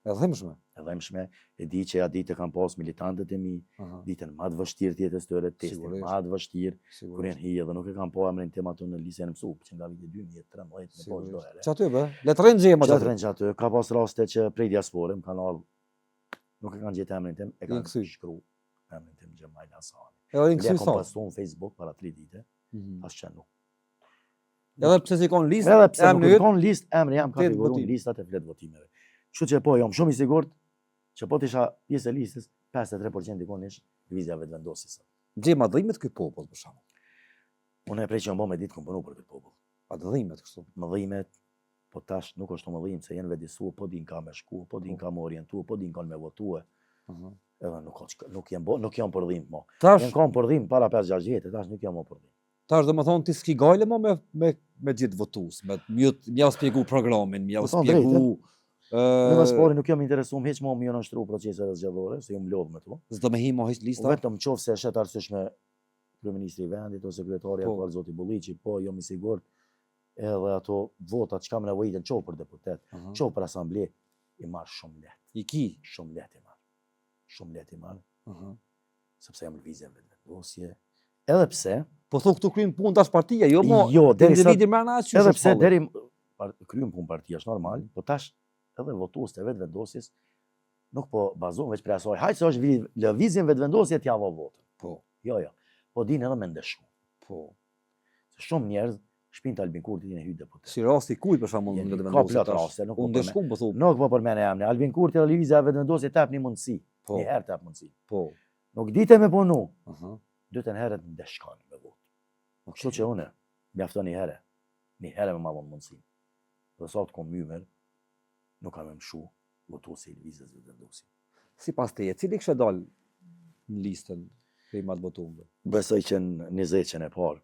E dhimshme. E dhimshme, e di që atë ditë kam pas militantët e mi, ditën ma të vështirë të jetës tyre, testin ma të vështirë, kur janë hi edhe nuk e kam pa emrin tim aty në listë janë mësu, që nga viti 2013 me po çdo herë. Qaty be? Le të rrinë gjema qaty. Qaty rrinë qaty, ka pas raste që prej diaspore më kanë ardhur nuk e kanë gjetë emrin tim, e kanë shkru emrin tim Xhemajl Hasani. Edhe i kthy sa. Kam postu në Facebook para 3 dite, mm -hmm. as që nuk Edhe pse s'i kon listë, edhe pse nuk i kon listë, emri jem ka figuru në listat e fletëvotimeve. Kështu që po, jam shumë i sigurt që po të isha pjesë e listës, 53% dikon ish Lëvizja Vetëvendosje sot. Xhem, a dhimet ky popull për shembull. Unë e prej që jam bo me ditë kom punu për këtë popull. A të dhimet kështu? Më dhimet, po tash nuk është të më dhimet, se jenë vetëdijesu, po din ka me shku, po din po. ka me orientu, po din ka me votue. Uh mhm. -huh. Edhe nuk, nuk, jem bo, nuk jam për dhimt mo. Tash... Jem kam për dhimt para 5-6 vjetë, tash nuk jam mo për dhimt. Tash domethonë ti s'ki gajle mo me, me, me gjithë votus, me m'jau spjegu programin, m'jau po, spjegu... Në më s'pari nuk jam interesum hiç mo me ju nënshtru proceseve zgjedhore, se jam lodhë me to. S'do me hi mo hiç lista? Vetëm qoftë se e sheh të arsyeshme. kryeministri i vendit ose kryetari Po. aktual zoti Bulliqi, po jom i sigurt edhe ato votat çka më nevojiten qoftë për deputet, Aha. qoftë për asamble, i marr shumë lehtë, I ki. shumë lehtë i marr. Shumë lehtë i marr, Aha. sepse jam lëvizje vetëvendosje. Edhe pse, Po thu këtu kryen punë tash partia, jo mo. jo, derisa Individi mrena qysh edhe është pse halli. deri par, kryen punë partia është normal, po tash edhe votuesit e vetëvendosjes nuk po bazohen veç prej asaj. Hajde se është vi- lëvizjen vetëvendosje t'ja vë votën. Po, Jo, jo. Po din edhe me ndëshku. po. Se shumë njerëz shpinë të Albin Kurtit janë hy deputet. Si rasti kujt për shembull Jeni- në ka vetëvendosje plot tash? raste, nuk U po përmen- ndëshkum po thu. Nuk po përmend emrin. Albin Kurti dhe lëvizja e vetëvendosje t'jap një mundësi. Po, Një herë t'jap mundësi. po. Nuk dite me punu, Aha. dytën herë të ndëshkon me votë. Okej. Kështu që unë mjafton një herë. Një herë me ma dhon mundësi. Dhe sa të kom ymër, nuk kam me mshu votuesi i lëvizjes vetëvendosje. Sipas teje, cili kishte dal në listën prej më të votuarve? Besoj që në 20 e parë,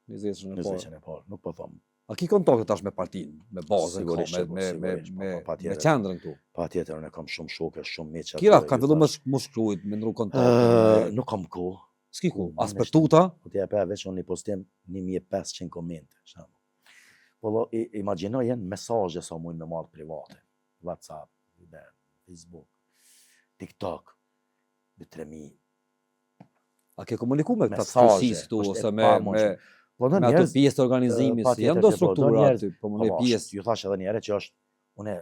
20 e parë. 20 e parë, nuk po them. A ki kontakte tash me partinë, me bazën, ka, Sigurisht me që po, me me sigurisht, po, me po, patjetër. me qendrën këtu. Patjetër unë kam shumë shokë, shumë miq aty. Kira dhe kanë ju filluar më thash, sh- më shkruajt, me ndru Ë, kontakte. nuk kam kohë. S'ki ku, as Unë për tuta, Po t'ja pa veç unë një postim 1500 komente, shembull. Po lo, i, imagjino janë mesazhe sa mujnë me marrë private. WhatsApp, Viber, Facebook, TikTok, 2-3000 a ke komuniku me këta të Mesazhe, kryesisë këtu është e ose me me pamundshme. Po do me ato njerëz, pjesë të organizimit, pa se janë tjetër do që po, do struktura njerëz- aty, po po, më po, pjesë, ju thash edhe një herë që është unë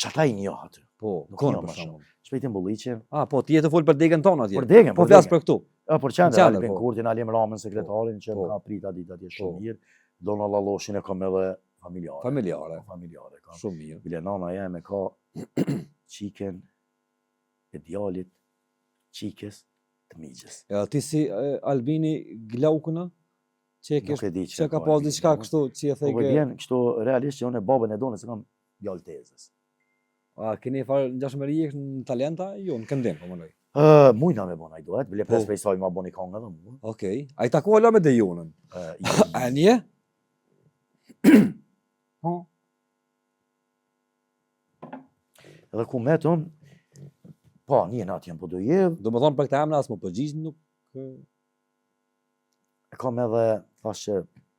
çata i njoh aty. po, nuk kon njoh për më shumë. shembull. Shpejtim Bulliqin, Ah, po ti je të fol për degën tonë atje. për degën, Po për flas degën. për këtu. Ja, për qendër, Në qendër, Albin po. Kurtin, Alim Ramën, sekretarin që Po. më ka prit atë ditë atje shumë Po. mirë. Dona Lalloshin e kam edhe familjare. Familjare. Po, Familjare kam. Shumë mirë. Bile nana jeme ka çikën e djalit, çikës të miqës. E ti si e, Albini Glaukuna, që e Nuk kesh e di që ka pas diçka kështu që e Po theke. po vjen kështu realisht që unë babën e donës e kam djalë tezës. A keni farë ngjashmërie në talenta? Jo, në këndim, po mendoj. Ë, mujna me bon ai duhet, bile Po. pres prej saj ma boni kongë edhe mua. Okej. A i takua la me Dejonën? Ë, A e nje? Po. Edhe ku metëm, po, një natë jam po do jev, Do më thonë për këtë emra as më përgjigj nuk e, e kam edhe, thash që,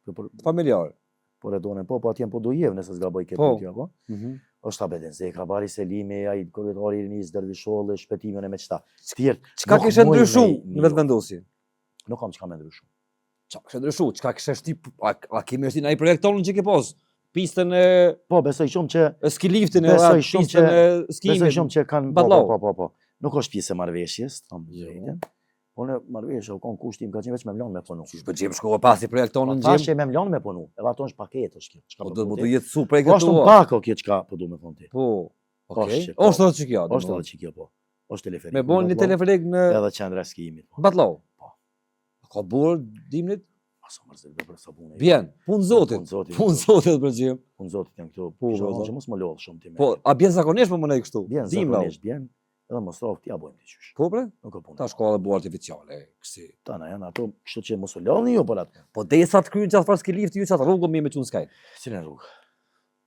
për, për, familjar. por e donën, po, po atje jam po do jev, nëse s'gaboj këtë Po. pyetje, apo? Mhm. Është Abedin Zeka, Bari Selimi, ai kryetari i Rinisë, Dervisholli, Shpetimin e me qëta. Tjerë, Çka nuk kishe muj me ndryshu i- në vetëvendosje? Nuk kam çka me ndryshu. Çka kishe ndryshu? Çka kishe shti? A, a kemi shti ai projektonin që ke pas? Pistën e, Po, besoj shumë që e ski liftin edhe Besoj atë shumë pistën e skimit. besoj shumë që kanë po, Batllau. po, po, po, po. Nuk është pjesë e marrëveshjes, them Jo. drejtën. Po në marrëveshje u kon kushti im ka qenë veç me mlon me punu. Qysh po gjem shkova pasi projektonin Po thash gjem. që me mlon me punu, edhe ato është paketë është kjo. Çka Po po do thu të ti? jetë super Po është këtu. në pako kjo çka po du me thonë ti. Po. Okej. Është që po. Është edhe që kjo. Është edhe që kjo po. Është teleferik. Me bon një teleferik në Edhe qendra e skimit. Po. Batllau. Po. Ka burr dimrit? A sa mërzit be për sa punë. Bjen. Punë zotit. Punë zotit. Punë zotit për gjim. Punë zotit janë këto. Po, Po, po, që mos më lodh shumë ti me. Po, a bjen zakonisht po më kështu? bjen Dimra. zakonisht bjen, edhe mos rrof ti ja bojmë ti qysh. Po bre? Nuk e punë. Tash ka edhe bu artificiale, kësi. Tana janë ato, kështu që mos u lodhni ju për atë. Po derisa të kryen qatë farë ski lifti, ju qatë rrugën mi me qenë skaj. Cilën rrugë?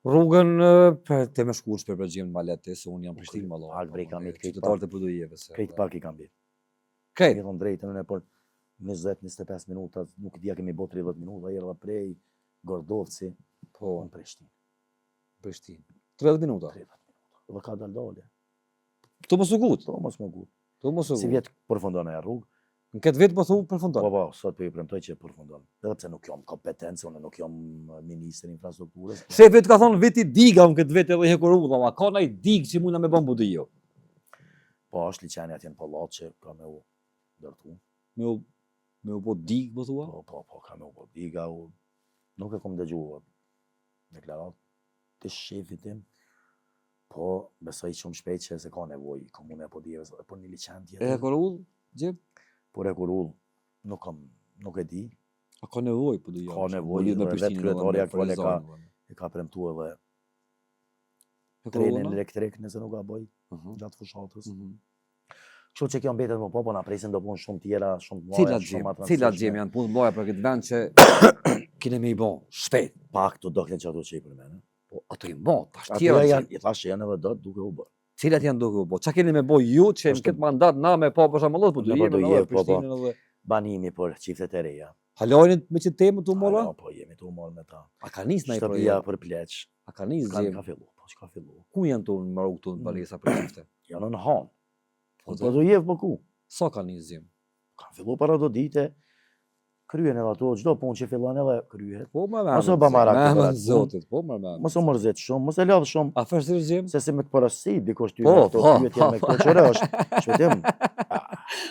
Rrugën e, për te me shku për përgjim në Malete, se unë jam Prishtinë më Pak bre, kam i krejt Qytetarët e Podujevës. Krejt pak i kam bërë. Krejt. Mi thonë drejtën, unë për 20-25 minuta, nuk e di a kemi bo 30 minuta, erdha prej Gordovci Po, në Prishtinë. Prishtinë. 30 minuta. 30 minuta. Dhe ka dalë dale. Këtu mos u gut. To mos më gut. Këtu mos u Si gut. vjet përfundon ajo rrugë? Në këtë vit po thu përfundon. Po po, sot po ju premtoj që përfundon. Edhe pse nuk jam kompetencë, unë nuk jam ministër i infrastrukturës. po- Shefi të ka thonë viti diga në këtë vit edhe hekurudha, a ka naj digë që mundna me bën Podujevë. Po është liçeni atje në Pollat që ka me u ndërtu. Me u me u bo digë, po thua? Po po po, ka me u bo diga, u nuk e kom dëgjuar deklarat të shefit tim. Po besoj shumë shpejt që se ka nevojë komuna e Podujevës edhe për një liçen E tjetër. hekurudh, gjep? Por hekurudh nuk kam nuk e di. A ka nevojë Podujeva? Ka nevojë, me dhe vetë Prishtinën edhe kryetari me aktual e ka- Ferizajn, E ka premtuar edhe Hekurudhën, trenin a? elektrik nëse nuk gaboj Mhm. gjatë fushatës. Mhm. Kështu që kjo mbetet më po, po na presin do punë shumë tjera, shumë të mëdha, Cilat shumë gjim, më të cilat rëndësishme. gjim janë punë të mëdha për këtë vend që kene me i bo shpejt. Pak të dokën që ato që i përmendën. Po ato i bo, tash Ato tjera janë, i thash që janë edhe do duke u bërë. Cilat janë duke u bo? Çka keni me bo ju që në Është- këtë mandat na me pa për shembull, po do Në jemi Podujevë, edhe po, po. Prishtinën edhe. Banimi për çiftet e reja. Hala jeni me qit temë tu marrë? Hala, po jemi tu marrë me ta. A ka nis naj Shtëpia për pleq. A ka nis Ka, ka fillu, po që ka fillu. Ku janë tu maru këtu në banesa për çifte? Janë në Han. Po, po Podujevë, po ku? Sa ka nis Xhem? Ka fillu para do dite, kryen edhe ato, çdo punë që fillon edhe kryhet. Po, më Mos u bë marak Me për emën atë Zotit, po, më me. Mos u mërzit shumë, mos e lodh shumë. A vështirë Xhem? Se si me të porosit dikush ty po, me këto po, pyetje po, me këto qëre është. Shpëtim.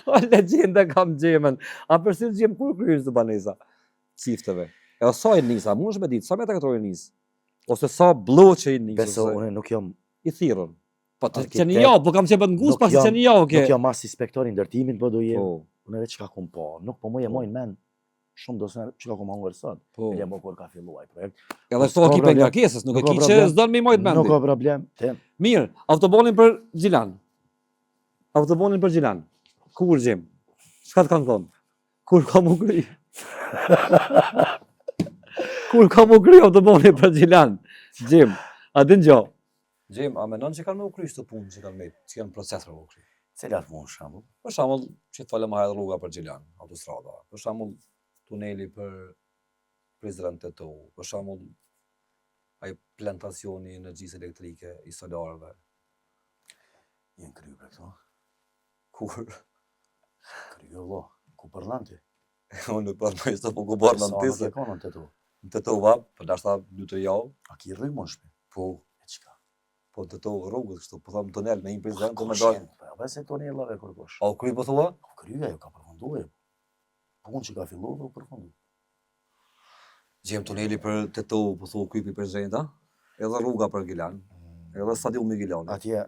O, legjenda kam Xhemën. A vështirë Xhem kur kryhen këto banesa? Çifteve. E sa i nis, a mundesh me ditë, sa metra katror i nis? Ose sa blloqe i nis? Beso, unë nuk jam i thirrën. Po të që një javë, po kam qenë për ngus, pas që një javë ke. Nuk jam as inspektor i ndërtimit, po do jem. Po. Unë veç çka kom pa, nuk po muj e po. maj mend shumë do se çka kom hangër sot. Po. E mo kur ka filluar ai projekt. Edhe këto ki për ngarkesës, nuk e ki që s'don me majt mend. Nuk ka problem. Tem. Mirë, autobanin për Gjilan. Autobanin për Gjilan. Kur Xhem? Çka të kanë thonë? Kur ka mu kry? Kur ka mu kry autobani për Gjilan? Xhem, a din gjo? Xhem, a menon që kanë me u kry këto punë që kanë me, që janë proces për u kry? Cilat punë, shembull? Për shembull, që të falë më herët rruga për Gjilan, autostrada. Për shembull, tuneli për Prizren Tetovë. Për shembull, ai plantacioni i energjisë elektrike i solarëve. Janë kry për këto? Kur? Kry, vëlla. Ku përlan ti? Unë nuk përnoj së po ku përlan ti se. Sa nuk e konë në Tetovë? Në Tetovë, po ndoshta dy tre javë. A ki rrymë në shpi? Po. E çka? Po në Tetovë rrugët kështu, po them tunel me hi n'Prizren, të me dalë. Po, po se tunelave kërkush. A u kry po thua? U kry, ajo ka përfundu, ajo. Punë që ka fillu dhe u përfundu. Xhem tuneli për Tetovë, po thua u kry për Prizren, edhe rruga për Gjilan, mm. edhe stadiumi i Gjilanit. Atje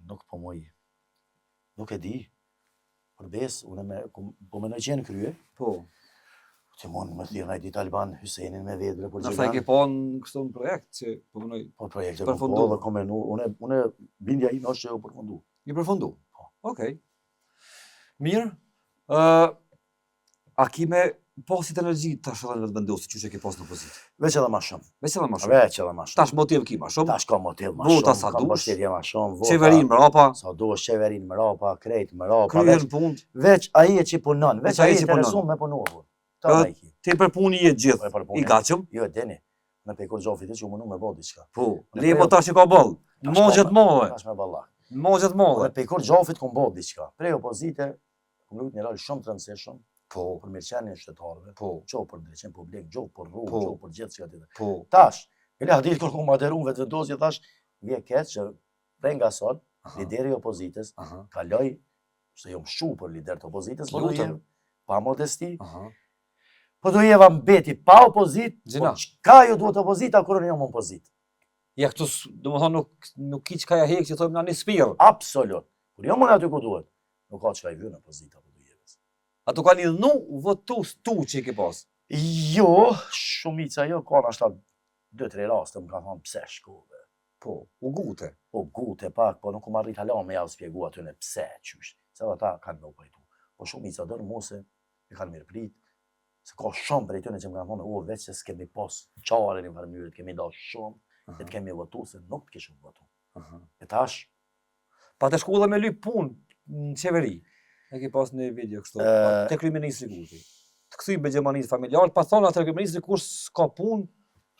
nuk po muj. Nuk e di. Për besë, unë me, po menoj që janë krye. Po. Ti mund me thirrë naj ditë Alban Hysenin me vetë bre për Gjilan. Nështë e ke pa në kështu në projekt që po menoj. Po projekt e përfundu. Po, dhe kom menu, unë, unë bindja ime është që u përfundu. I përfundu? Po. Okej. Mirë. Uh, A ki me pas qit energji tash edhe në Vetëvendosje, qysh e ke pas në opozitë? Veç edhe ma shumë. Veç edhe ma shumë. Veç edhe ma shumë. Tash motiv ki ma shumë. Tash ka motiv ma shumë. Vota sa dush. Mbështetje ma shumë. Vota. Qeverinë mrapa. Sa dush, qeverinë mrapa, krejt mrapa. Kryhen punët. Veç ai e që punon, veç ai e interesum me punu. Ta ai ki. Ti për punë je gjithë. Po, I gatshëm? Jo, e dini. Në pe kur gjofit që u mundu me bo diçka. Po, le po tash që ka boll. Në mogjët madhe. Tash me ballak. Në mogjët madhe. Në pe kur gjofit kom bo diçka. Prej opozite Kom lujt një rol shumë të rëndësishëm po për mirëqenien e qytetarëve, po qoftë për ndriçim publik, qoftë për rrugë, po qoftë për gjithçka tjetër. Po. Tash, bile atë ditë kur kom aderu në Vetëvendosje thash, vjen keq që prej nga sot, lideri i opozitës kaloi se jom shqu për lider të opozitës, po do pa modesti. Aha. Podujeva mbeti pa opozitë, po çka ju duhet opozita kur unë jam në opozitë? Ja këtu, domethonë, nuk, nuk ki çka ja hek që thojmë na një spirë. Absolut. Kur jam unë aty ku duhet, Nuk ka çka i vyn opozita Podujevës. Ato kanë idhnu votues tu që i ke pas? Jo, shumica jo, ka nashta 2-3 raste më kanë thonë pse shkove. Po, u ngute. U ngute pak, po nuk kom arrit hala me jau spjegu atyne pse, qysh. Se edhe ata kanë me u pajtu. Po shumica dërrmuese e kanë mirëprit, se ka shumë prej tyne që më kanë thonë, o, veç se s'kemi pas qare në farë mënyre, të kemi dashtë shumë, e të kemi votu, se nuk të kishim votu. Aha. E tash, Pate shku dhe me lyp punë në qeveri. E ke pas një video kështu, e... te kryeministri Kurti. Të kthy me Gjermanisë familjar, pa thonë atë kryeministri kur s'ka punë,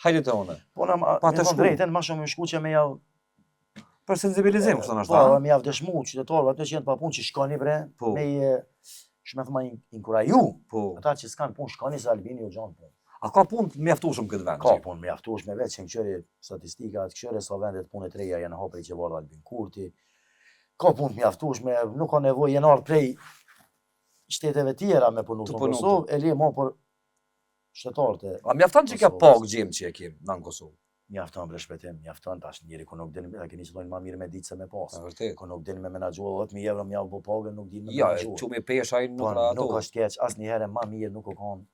hajde te unë. Po na pa të shku. Drejtën, më shumë më shku që me jau për sensibilizim kështu ndoshta. Po, me jau dëshmu qytetarëve ato që janë pa punë që shkoni bre, po. me i me thënë inkuraju. Po. Ata që s'kan punë shkoni se Albini ju gjon punë. A ka punë të mjaftueshëm këtë vend? Ka punë mjaftueshme veç që këqyre statistikat, këqyre sa vende të punës të reja janë hapë prej që ardh Albin Kurti. Ka punë të mjaftueshme, nuk ka nevojë janë ardhë prej shteteve tjera me punu në Kosovë, e le mo për qytetarët e A mjafton që kjo pagë Xhem që e kem në Kosovë? Mjafton bre Shpëtim, mjafton tash njeri ku nuk din, e keni që thonë ma mirë me ditë se me pas. Vërtet. Ku nuk din me menaxhu 10000 euro me jau bo pagën, nuk din me ja, menaxhu. Ja, çumi pesha ai nuk po, ra ato. Nuk është keq, asnjëherë ma mirë nuk u kon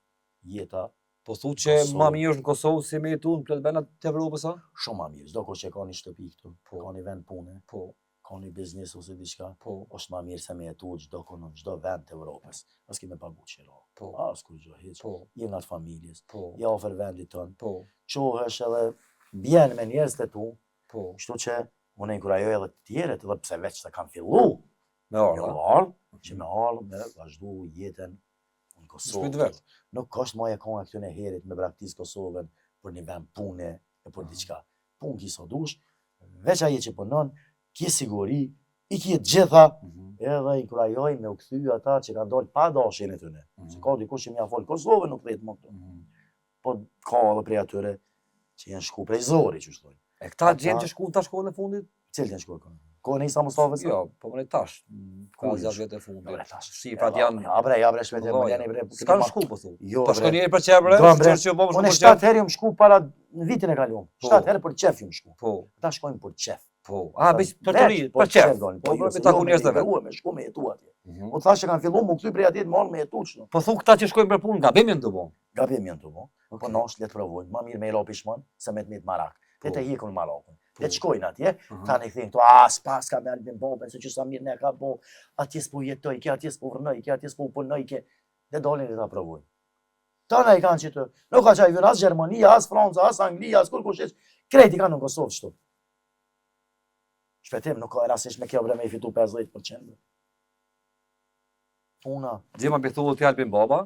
jeta Po thu që ma mirë është në Kosovë se me jetu në plot vende të Evropës a? Shumë ma mirë, çdo kush që ka një shtëpi këtu, po. ka një vend pune, po. ka një biznes ose diçka, po. është ma mirë se me jetu çdo ku në çdo vend të Evropës. As ki me pagu qira, po. as kurgjo hiç, po. je ngat familjes, po. je afër vendit tënd, po. çohesh edhe bjen me njerëz të tu, po. kështu që unë inkurajoj edhe të tjerët, edhe pse veç se kanë fillu, me ardhë, me ardhë, që me ardhë, me vazhdu jetën. Kosovë. Në vet. Nuk është ma e koha këtyne herit me braktis Kosovën për një vend pune e për diçka. Punë ki sa dush, veç aje që punon, ki siguri, i ki të gjitha, mm -hmm. edhe inkurajoj me u kthy ata që kanë dalë pa dashjen e tyne. Mm -hmm. Se ka dikush që m'ja fol Kosovën nuk kthehet më këtu. Mm -hmm. Po ka edhe prej atyre që janë shku prej zori, që thonë. E këta gjenë që shkun tash kohën e fundit? Cilët janë shku kohën? Kohën e Isa Mustafës? Jo, po më tash. Ku janë vetë e fundit? Jo, tash. Shifrat janë. Ja bre, ja bre, shpejt më leni bre. S'kan shku po thu. Jo, po shkon njëri për qef bre, bre. Që po shku për qef. Unë 7 herë jam shku para në vitin e kaluar. 7 po. herë për qef jam shku. Po. Ata shkojnë për qef. Po. A veç për të ri, për qef. Po, po, po, taku njerëz të vet. Me shku me jetu atje. Mhm. Po thashë kanë filluar m'u kthy prej atje të marrë me jetu çdo. Po thu këta që shkojnë për punë, gabim janë tu bo. Gabim janë tu bo. Po nasht le të provojnë, ma mirë me i ra pishman se me të met marak. Le të po. hekun marakun. Le të po. shkojnë atje, tani kthehen këtu, a s'paska me Albin Babën, se që sa mirë ne ka bo, atje s'po jetoj, ke atje s'po vërnoj, ke atje s'po punoj, ke le dalin le ta provojnë. Tana i kanë që të, nuk ka qaj vjen as Gjermania, as Franca, as Anglia, as kurkush hiç, krejt i kanë në Kosovë qëtu. Shpetim, nuk ka rastësisht me kjo bre me i fitu 50%. Puna. Gjema për thuhet ti Albin Baba?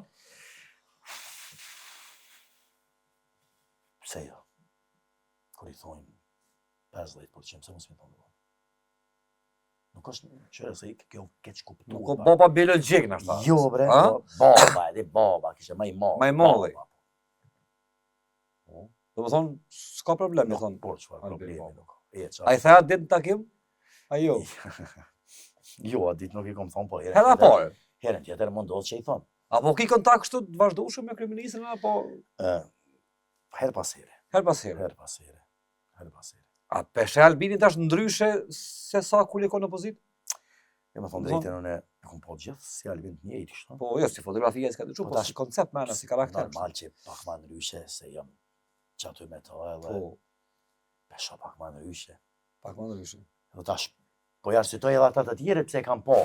Pse jo? Kur i thonë 50%, pse mos me thonë? Nuk është që se i kjo keq kuptu. Nuk o baba biologjik në shta. Jo, bre, po, baba, edhe baba, kishe ma i madh. Ma i madhi. Po. Do më thonë, s'ka problem, me thonë. Por, çfarë problemi nuk. E, A i the atë ditë në takim? A jo? jo, atë ditë nuk i kom thonë, po herën Hera tjetër. Herën tjetër më ndodhë që i thonë. A po ki kontakt kështu të vazhdueshëm me kryeministrin apo Ë, herë pas here. Herë pas here. Herë pas here. Herë pas here. A pe sheh Albinin tash ndryshe se sa kur je kon në opozitë? Jo, me thonë drejtën, unë e kom po gjithë si Albin të njëjtë, kështu. Po, jo, si fotografia s'ka ndryshu, po, po si koncept mëna, si karakter. Normal që pak ma ndryshe, se jam qaty me to edhe. Po. Pe shoh pak ma ndryshe. Pak ma ndryshe. Dhe tash, po i arsyetoj edhe ata të tjerët pse e kam po.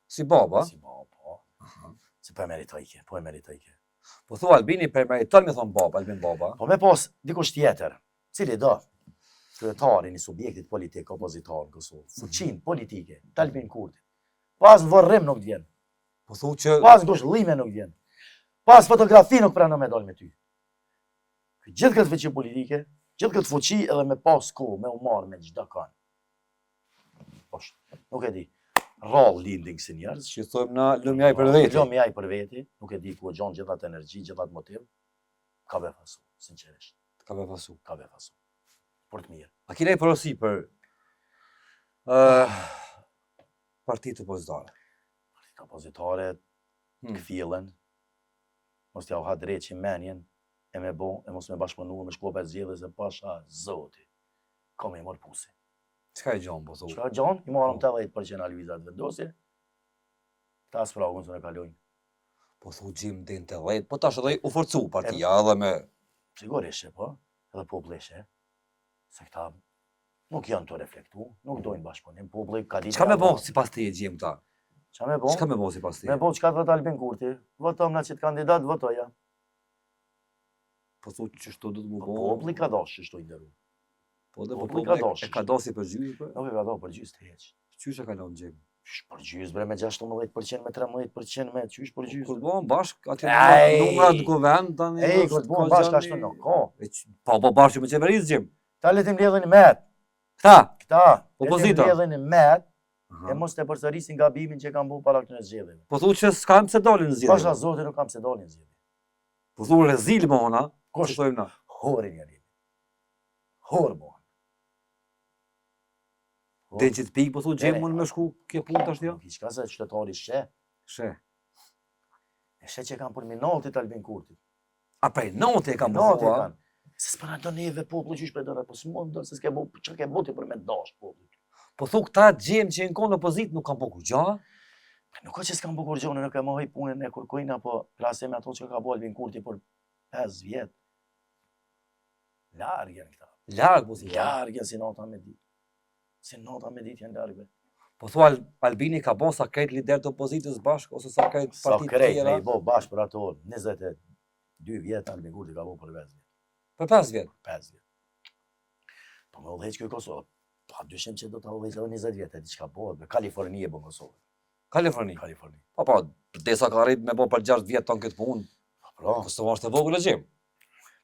Si baba? Si baba, po. Aha. Se po e meritojke, po e meritojke. Po thua Albini po e meriton me thon baba, Albin baba. Po me pas dikush tjetër, cili do, kryetari i një subjektit politik opozitar në Kosovë, mhm. fuqinë politike, të Albin Kurtit. As në vorrim nuk vjen. Po thu që as n'ngushllime nuk vjen. As n'fotografi nuk pranon me dal me ty. Gjithë këtë fuqi politike, gjithë këtë fuqi edhe me pas kohë, me u marrë me çdo kan. Po, nuk e di. Rrallë lindin kësi njerëz. Që thojmë na, lumi ai për veti. Lumi ai për veti, nuk e di ku e gjon gjithë atë energji, gjithë atë motiv. Ka befasu, sinqerisht. Ka befasu. Ka befasu. Për të mirë. A ki naj porosi për uh, partitë opozitare? Partitë opozitare, hmm. kthjellen, mos t'jau ha dreqi menjen, e me bo, e mos me bashkëpunu, me shku për zgjedhje, se pasha zoti, ka me i marrë pusi. Çka e gjon, po thu? Çka e gjon? I marrëm 80% a Lëvizja Vetëvendosje, ta as pragun s'e kalojnë. Po thu gjim din 80, po tash edhe u forcu partia edhe me... Sigurisht, po, edhe populli sheh, se këta nuk janë të reflektu, nuk dojnë bashkëpunim, populli ka ditë... Çka me bo sipas teje gjim këta? Çka me bo? Çka me bo sipas teje? Me bo çka thotë Albin Kurti, votom na qit kandidat, votoja. Po thu qështu do të më po, bo? Populli ka dashë qështu i nderu. Po dhe po populli ka dashë. E ka dashë për gjysë, po? Nuk e ka dashë për gjysë të heq. Qysh e ka lënë gjim? Qysh për gjysë, bre, me 16%, me 13%, me qysh për gjysë. Kur bëhen bashkë, aty numrat në kuvend, tani... Ej, kur të bëhen bashkë, ashtu nuk ka. Po, po bashkë me qeverisë, gjim. Ta le të mbledhin met. Këta? Këta. Opozita. Le të mbledhin met, e mos të përsërisin gabimin që kanë bu para këtyre zgjedhjeve. Po thu që s'kanë pse dalin në zgjedhje. Pasha zotin nuk kanë pse dalin në zgjedhje. Po thu rezil bohen, a? Kush? Thojmë na? Hori njeri. Hor bohen. Dhe që të pikë, po thu gjim mund me shku kjo punë tash jo? Nuk i qka se qytetari sheh. Sheh. E sheh që kanë për minatit Albin Kurtit. A prej nati e kanë po thua? kanë. Se s'po na do neve populli qysh po do, po s'mund do se s'ke bo, çka ke bo ti për me dash populli. Po thu këta gjim që janë konë në opozitë nuk kanë bo kurgja? Nuk ka që s'kan bo kurgja, unë nuk e mohoj punën e kurkujna, po krahasim me ato që ka bo Albin Kurti për 5 vjet. Larg janë këta. Larg, po si. Larg janë si nata me ditë. Si nata me ditë janë larg. Po thua Albini ka bo sa krejt liderët e opozitës bashkë ose sa krejt partitë tjera? Sa krejt me i bo bashkë për ato 22 vjet Albin Kurti ka bo për 5 vjet. Për 5 vjet? 5 vjet. Po me udhëheq kjo Kosovë, pa dyshim që do ta udhëheq edhe 20 vjet, e diçka bëhet, me Kaliforni e bën Kosovën. Kaliforni. Kaliforni. Po, po, desa ka arrit me bo për 6 vjet tonë këtë punë. Po, pra. Kosova është e vogël e Xhem.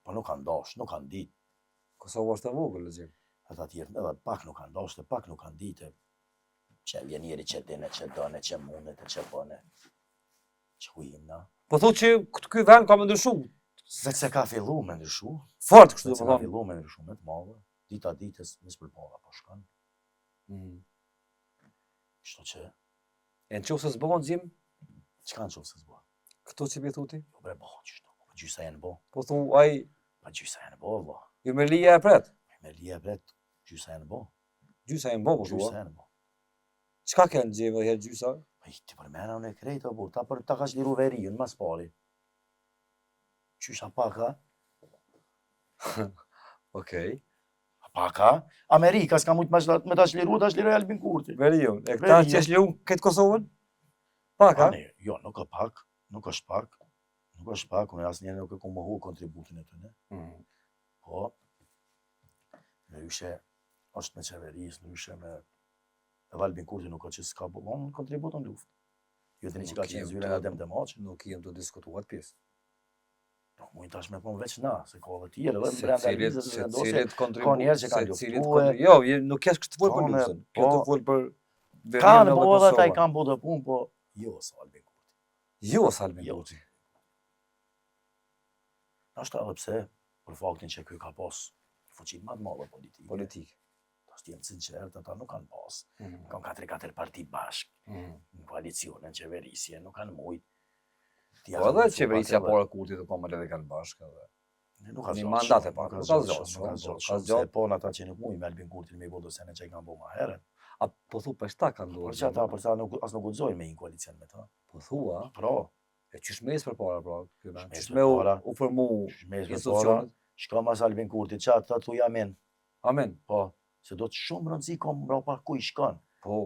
Po nuk kanë dash, nuk kanë ditë. Kosova është e vogël e Xhem. Ata tjerë, edhe pak nuk kanë dash, edhe pak nuk kanë ditë. Që vjen njeri që dine, që done, që mundet, që bëne. Që ku jim na. Po thu që këtë ky vend ka me ndryshu. Veç se ka fillu me ndryshu. Fort kështu do të thonë. Ka fillu me ndryshu me të madhe. Dita ditës mes përpara po shkon. Mm. Kështu që E në qoftë se s'bohen Xhem? Çka në qoftë se s'bohen? Këto që po thu ti? Po bre bohen qështu, po gjysa janë bo. Po thu ai... Po gjysa janë bo, vlla. Ymerlia e pret? Ymerlia e pret, gjysa janë bo. Gjysa janë bo, po thua? Gjysa janë bo. Çka kanë Xhem edhe herë gjysa? Po i të përmena unë e krejt, o burrë, ta, për, ta ka çliru veriun, mas pari. Qysh a pak a? Okej. A pak a? Amerika s'ka mujtë me, me ta çliru, ta çliroi Albin Kurti. Veriun, e këta që e çliru këtë Kosovën? Pak a? Ani, jo, nuk është pak, nuk është pak, nuk është pak, unë asnjëherë nuk e kom mohu kontributin e tyne. Mm. Po, ndryshe është me qeverisë, ndryshe me edhe Albin Kurti nuk ka që s'ka bo kontribut në luftë. Jo të një që ka qenë zyre nga Adem Demaçi. Nuk jem tu diskutu atë pjesë. Nuk mund tash me thonë veç na, se ka edhe tjerë, edhe brenda Lëvizjes Vetëvendosje, ka njerëz që kanë luftuar. Jo, nuk është këtë fol për luftën. Kjo të po. fol për Kanë bo edhe ata i kanë bo dhe punë, po jo sa Albin Kurti. Jo sa Albin jo. Kurti. Nashta edhe pse, për faktin që ky ka pas fuqinë më të madhe politike. Politike. Tash të jem sinqert, ata nuk kanë pas. Mm -hmm. Kanë katër katër parti bashkë, mm -hmm. në koalicion, në qeverisje, nuk kanë mujt. Po edhe qeverisja para Kurtit dhe po më edhe kanë bashkë edhe. Nuk ka zgjat. Një mandat e pak, nuk ka zgjat, nuk ka zgjat, nuk ka zgjat. Po ata që nuk mujnë me Albin Kurtin me i bo do sene që i kanë bo ma herët. A po thu për shta kanë duar? Për që ata, për sa nuk, as nuk guxojnë me hi n'koalicion me ta. Po thua? Pra. E qysh me ecë përpara, pra, ky vend? Qysh me u, u formu institucionet? Shko mas Albin Kurtit, që ata thuj amen. Amen. Po, se do të shumë rëndësi ka mbrapa ku i shkon. Po.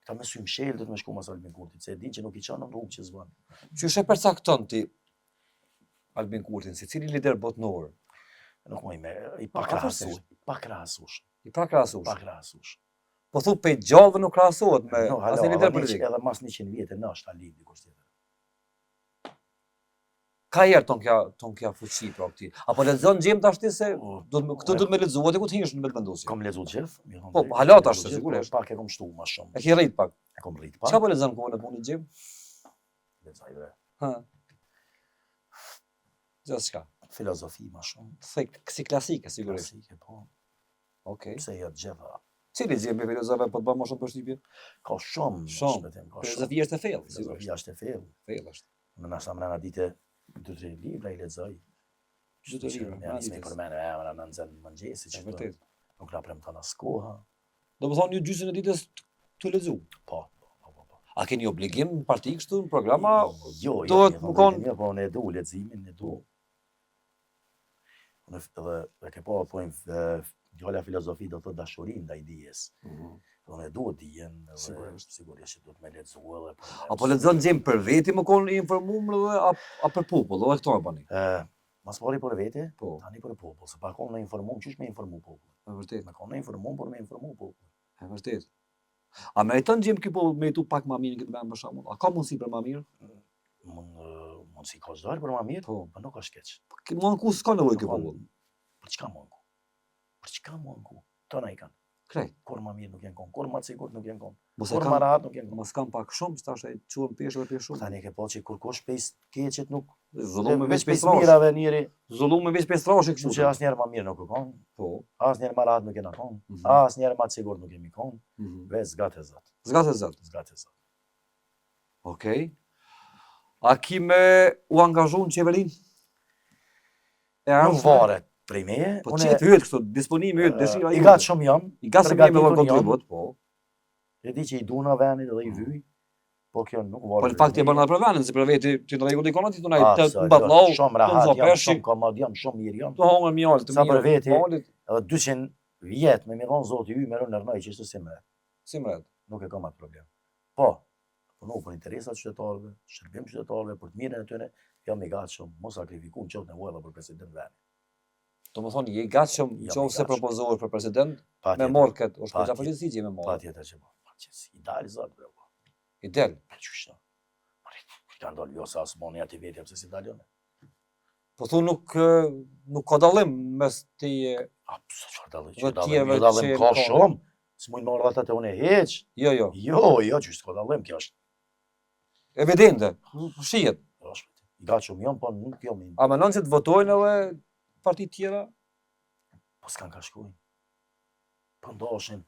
Këta me sy mshel do të me shku mas Albin Kurtit, se e din që nuk i çon në rrugë që s'bën. Qysh e përcakton ti Albin Kurtin, si cili lider botnor? Nuk muj me, i pakrahasush, i pakrahasush. I pakrahasush. Pakrahasush. Po thu prej gjallëve nuk krahasohet me no, asnjë lider politik. Edhe mas 100 vjetë nashta lind dikush tjetër. Ka herë ton kja, ton kja fuqi, pra këti. A po lexon Xhem tash ti se do të këtë do të me lexu, aty ku të hish në Vetëvendosje. Kom lexu gjithë, mi thonë. Po, hala tash po, sigurisht. Pak e kom shtu më shumë. E ke rrit pak. E kom rrit pak. Çka po lexon kohën e punës Xhem? Lexoj bre. Ha. Gjithçka. Filozofi më shumë. Thek, kësi klasike sigurisht. Klasike, po. Okej. Pse jo të gjitha? Cili Xhem prej filozofëve po të bën më shumë përshtypje? Ka shumë, shumë, ka shumë. Filozofia është e thellë, filozofia është e thellë. Thellë është. Unë nashta mrena dite dy tre libra i lexoj. Dy tre libra. Ja nismë përmend emra në nxën mëngjesi që vërtet. Nuk na premton as koha. Do të thonë ju gjysmën e ditës tu lexu. Po, po, po, po. po. A keni obligim në parti kështu në programa? Jo, jo, jo, jo, kon... jo, po unë e du leximin, e du. Unë edhe e ke pa thonë fjala filozofi do të thotë dashuri ndaj dijes. Mm -hmm. Dhe unë e du dijen, edhe sigurisht, sigurisht që duhet me lexu edhe për A po lexon Xhem për veti me kon i informuar dhe a, a për popull, edhe këto e bani. Ë, mas pari për veti, po. tani për popull, se pa kon në informuar, qysh me informu popullin. E vërtet. Me kon në informuar, por me informu popullin. E vërtet. A meriton Xhem ky popull me jetu pak ma mirë në këtë vend për shembull? A ka mundësi për ma mirë? Mund mundësi ka çdo herë për ma mirë, po, po nuk është keq. Po m'u anku s'ka nevojë ky popull. Për çka m'u anku? Për çka m'u anku? Tona i kanë. Krejt. Kur ma mirë nuk janë kon, kur ma të sigurt nuk janë kon. Mos kur ma rahat nuk janë kon. Mos kanë pak shumë, tash e çuan peshë dhe peshë shumë. Tani ke po që kurkush pej keqit nuk Zullume veç pej mirave njeri. Zullume veç pej strashi kështu. Që asnjëherë ma mirë nuk u kon. Po. Asnjëherë ma rahat nuk jena kon. Mm -hmm. Asnjëherë ma të sigurt nuk jemi kon. Mm -hmm. Veç zgate zot. Zgate zot. Zgate zot. Okej. Okay. A ki me u angazhu në qeverinë? E nuk varet prej meje. Po që të hyet kështu, disponimi yt, dëshira I gatshëm jam. I gatshëm jam me dhënë kontribut, po. E di që i duna venit dhe i mm. vyj, po kjo nuk varet. Po në fakt e bën atë për venin, si për veti ti në rregull i konë ti tunaj të mbatllau, shumë rahat jam, shumë komod jam, shumë mirë jam. Të hongër mjaltë të mirë. Sa për veti, edhe 200 vjet me mi dhon Zoti ymër unë rrnoj që si mret. Si mret. Nuk e kam atë problem. Po, punu për interesat qytetarëve, shërbim qytetarëve, për të mirën e tyre, jam i gatshëm, m'u sakrifiku në qoftë nevoja edhe për president venit. Do më thonë, je i gatshëm në qoftë se propozohesh për president, me marrë këtë, është për përgjegjësi që me marrë. Patjetër që po, përgjegjësi, i dalë zot, bre, po. I del. Po qysh ta? Po i kanë dalë jo se as moni aty vetja pse si dalën. Po thu nuk nuk ka dallim mes teje. A pse çfarë dallim? Çfarë dallim? Jo dallim ka shumë. S'mujnë me ardhë ata te unë hiç. Jo, jo. Jo, jo, që s'ka dallim, kjo është. Evidente, po shihet. Po është. I gatshëm jam, po nuk jam. A menon që të votojnë edhe partitë tjera? Po s'kan ka shkojnë. Po ndashin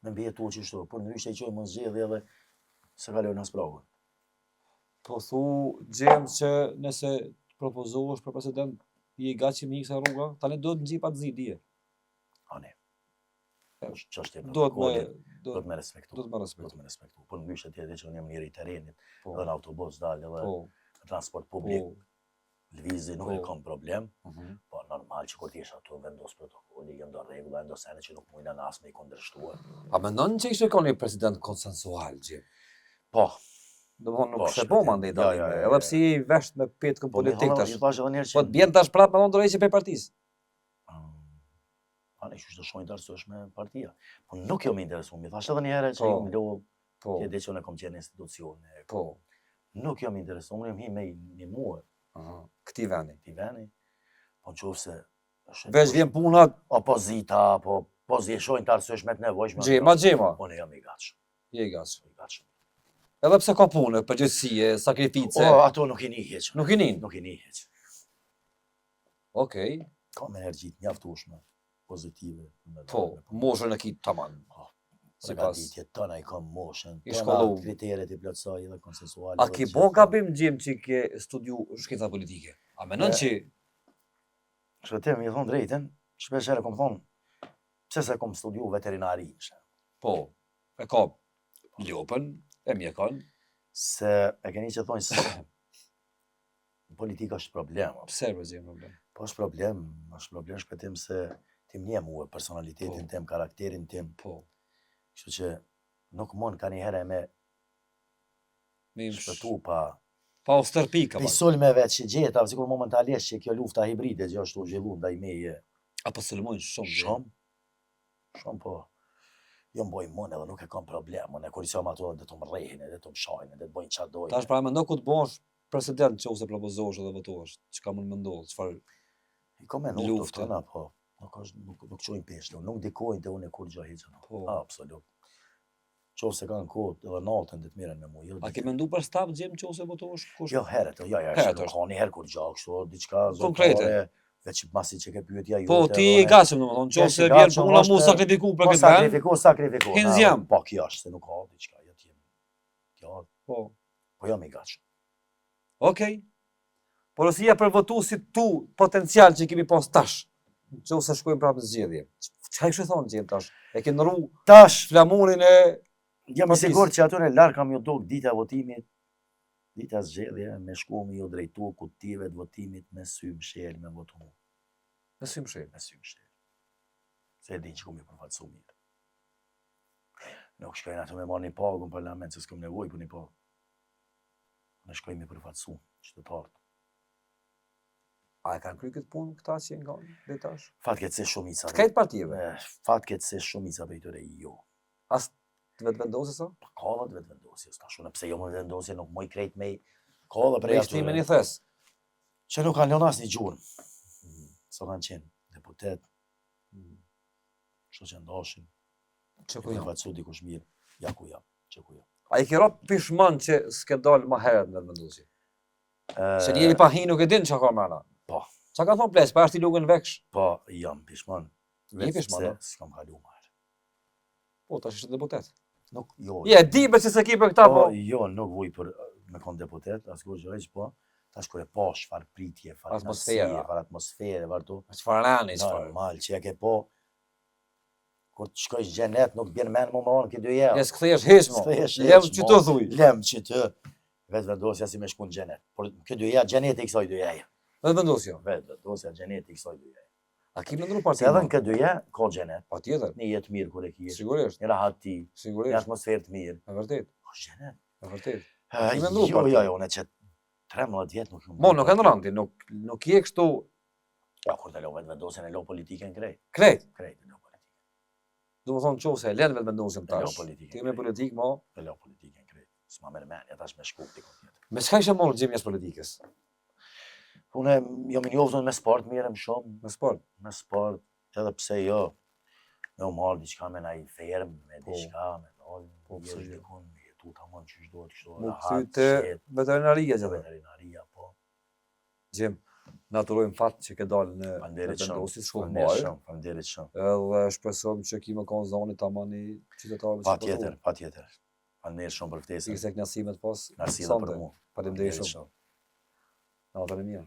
me mbijetu qështu, por ndryshe i çojmë në zgjedhje edhe s'e kalojnë as pragun. Po thu, Xhem që nëse të propozohesh për president, je i gatshëm me kësa rruga, tani duhet në xhipa të zi, dije. A ne. Është çështje duhet me duhet me respektu. Duhet me respektu. Duhet me respektu. Por ndryshe ti e di që unë jam njeri i terrenit, po. edhe në autobus dal edhe po. në transport publik. Po. Lëvizi nuk e po. kam problem, mhm. po normal që kur ti jesh aty vendos protokolli, janë do rregulla, janë do sene që nuk mujna na as me i kundërshtu. A mendon që ishe kon një president konsensual, Xhem? Po. Domethonë nuk po, se po mandej jo, jo, jo, edhe pse je i vesht me petkun po, politik tash. Po të bjen tash prapë me dhënë dorëheqje prej partisë. A ne qysh të shohin të arsyeshme partia. Po nuk jam i interesuar, mi thashë edhe një herë që po. jam lodh, po. Ti e di që unë kom qenë në institucione. Po. Nuk jam i interesuar, unë jam hi me i ndihmu. Aha, këtij vendi. Këtij vendi. Po në qoftë se Veç vjen puna opozita, po po zi e shohin të arsyeshme të nevojshme. Xhema, xhema. Unë jam i gatshëm. Je i gatshëm. I gatshëm. Edhe pse ka punë, përgjegjësie, sakrifice. O, ato nuk i ni hiç. Nuk i nin. Nuk i ni hiç. Okej. Kam energji të mjaftueshme pozitive. Po, moshën e ki taman. Po, Sipas përgatitje tona i kam moshën, I shkollu. kriteret i plotësoj edhe konsensuale. A ki bo gabim Xhem që ke studiu shkenca politike? A menon që Shpëtim, me thonë drejtën, shpesh herë kom thonë, pse s'e kom studiu veterinarinë, shë. Po, e ka lopën, e mjekon. Se e keni që thonë se Politika është problem. Pse bre Xhem problem? Po është problem, është problem Shpëtim se ti më njeh mua personalitetin po. tim, karakterin tim. Po. Kështu që nuk mund ka një herë me me shpëtu pa pa u stërpi ka. Prej sulmeve që gjeta, sikur momentalisht që kjo lufta hibride që është tu u zhvillu ndaj meje. A po sulmojnë shumë? Shumë. Shumë po. Jo më boj mund edhe nuk e kam problem, unë kur i jam ato dhe të më rrehin, edhe të më shajnë, edhe të bëjnë çfarë dojnë. Tash pra mendo kur të bëhesh president që ose propozohesh edhe votohesh, çka mund me ndodh, çfarë I kam menu të tëna, po nuk është nuk nuk çojnë peshë, nuk ndikojnë te unë kurgjë hiç ato. Po. Absolut. Qoftë se kanë kohë edhe natën dhe të merren me mua. Jo, A ke mendu për staf Xhem qoftë se votohesh kush? Jo herët, jo, jo, herët nuk ka një herë kurgjë kështu, diçka konkrete. Veç masi që ke pyetja jote. Po ti je i gatshëm domethënë, qoftë se vjen puna mu sakrifiku për po, këtë vend. Sakrifiku, sakrifiku. Hin jam. Po kjo është se nuk ka diçka, jo ti. Kjo. Po. Po jam i gatshëm. Okej. Porosia për votuesit tu potencial që kemi pas tash. Në qoftë se shkojmë prapë në zgjedhje. Çka i kishe thonë Xhem tash? E ke ndrru tash flamurin e Jam i sigurt që atyre larg ka m'ju dok dita e votimit, dita e zgjedhje, me shku me ju drejtu kutive të votimit me sy mshel me votu. Me sy mshel. Me sy mshel. Se e din që kom me i përfaqësu mirë. Nuk shkojnë aty me marrë një pagë në parlament, se s'kom nevojë për një pagë. Unë shkoj me përfaqësu qytetarët. A e kanë kry këtë punë këta që janë kanë deri tash? Fatkeqësisht shumica. Të krejt partive? Fatkeqësisht shumica prej tyre jo. As të Vetëvendosjes a? Po ka dhe të Vetëvendosjes, tash unë pse jo me Vetëvendosje nuk muj krejt me ka dhe prej atyre. Me një thes. Që nuk kanë lënë asnjë gjurmë. Mm. Sa kanë qenë deputet. Mm. Kështu që ndashin. Që ku jam? Përfaqësu dikush mirë, ja ku jam, që ku jam. A i ke ra pishman që s'ke dalë ma herët në Vetëvendosje? Se njeri pa hi nuk e din çka ka mrena. Po. Çka ka thonë ples, pa është i lugën veksh? Po, jam pishman. Je pishman, se s'kam kalu ma herët. Po, tash ishe deputet. Nuk, jo. Je, di për që se ki për këta, po. Po, jo, nuk vuj për me kon deputet, as kur gjë po. Tash kur e pa çfarë pritje, çfarë atmosfere, çfarë atmosfere, çfarë tu. Çfarë rani, çfarë. Normal që e ke po, Kur të shkojsh xhenet, nuk bjen men mu me onë këtë dyje. E s'kthehesh hiç mo. S'kthehesh hiç Lem që të thuj. Lem që të. Vetëvendosja si me shku në xhenet. Por kjo dyja, xheneti i kësaj dyjeje. Vetëvendosja. Vetëvendosja, xheneti i kësaj dyjeje. A ki me ndru parti? Se edhe në këtë dyje, ka xhenet. Patjetër. Një jetë mirë kur e ki. Sigurisht. Një rahati. Sigurisht. Një atmosferë të mirë. E vërtet. Ka xhenet. E vërtet. A ki me ndru jo, parti? Jo, jo, unë që 13 vjet nuk Mo, nuk e ndron ti, nuk, nuk je kështu Ja, kur të lo Vetëvendosjen e lo politikën krejt. Krejt? Krejt e lo politikën. Domethonë qoftë se e len Vetëvendosjen tash. E lo politikën. Ti me politikë, mo? E lo politikën krejt. S'ma merr menja tash me shku dikun tjetër. Me çka ishe marrë Xhemi jashtë politikës? Unë jam i njoftun me sport merrem shumë. Me sport? Me sport, edhe pse jo, me u marrë diçka me naj fermë, me po. diçka, me dalë, po, pse jo dikun, me jetu tamam qysh duhet, kështu, Mu kthy te veterinaria gjithë. Veterinaria, po. Xhem, na të urojmë fat që ke dalë në Vetëvendosje, shkoftë mbarë. Shumë, faleminderit shumë. Edhe shpresojmë që ki me konë zoni tamam i qytetarëve që Patjetër, patjetër. Faleminderit shumë për ftesën. Ishte kënaqësi me të pas. Kënaqësi edhe për mua. Faleminderit shumë. Natën e mirë.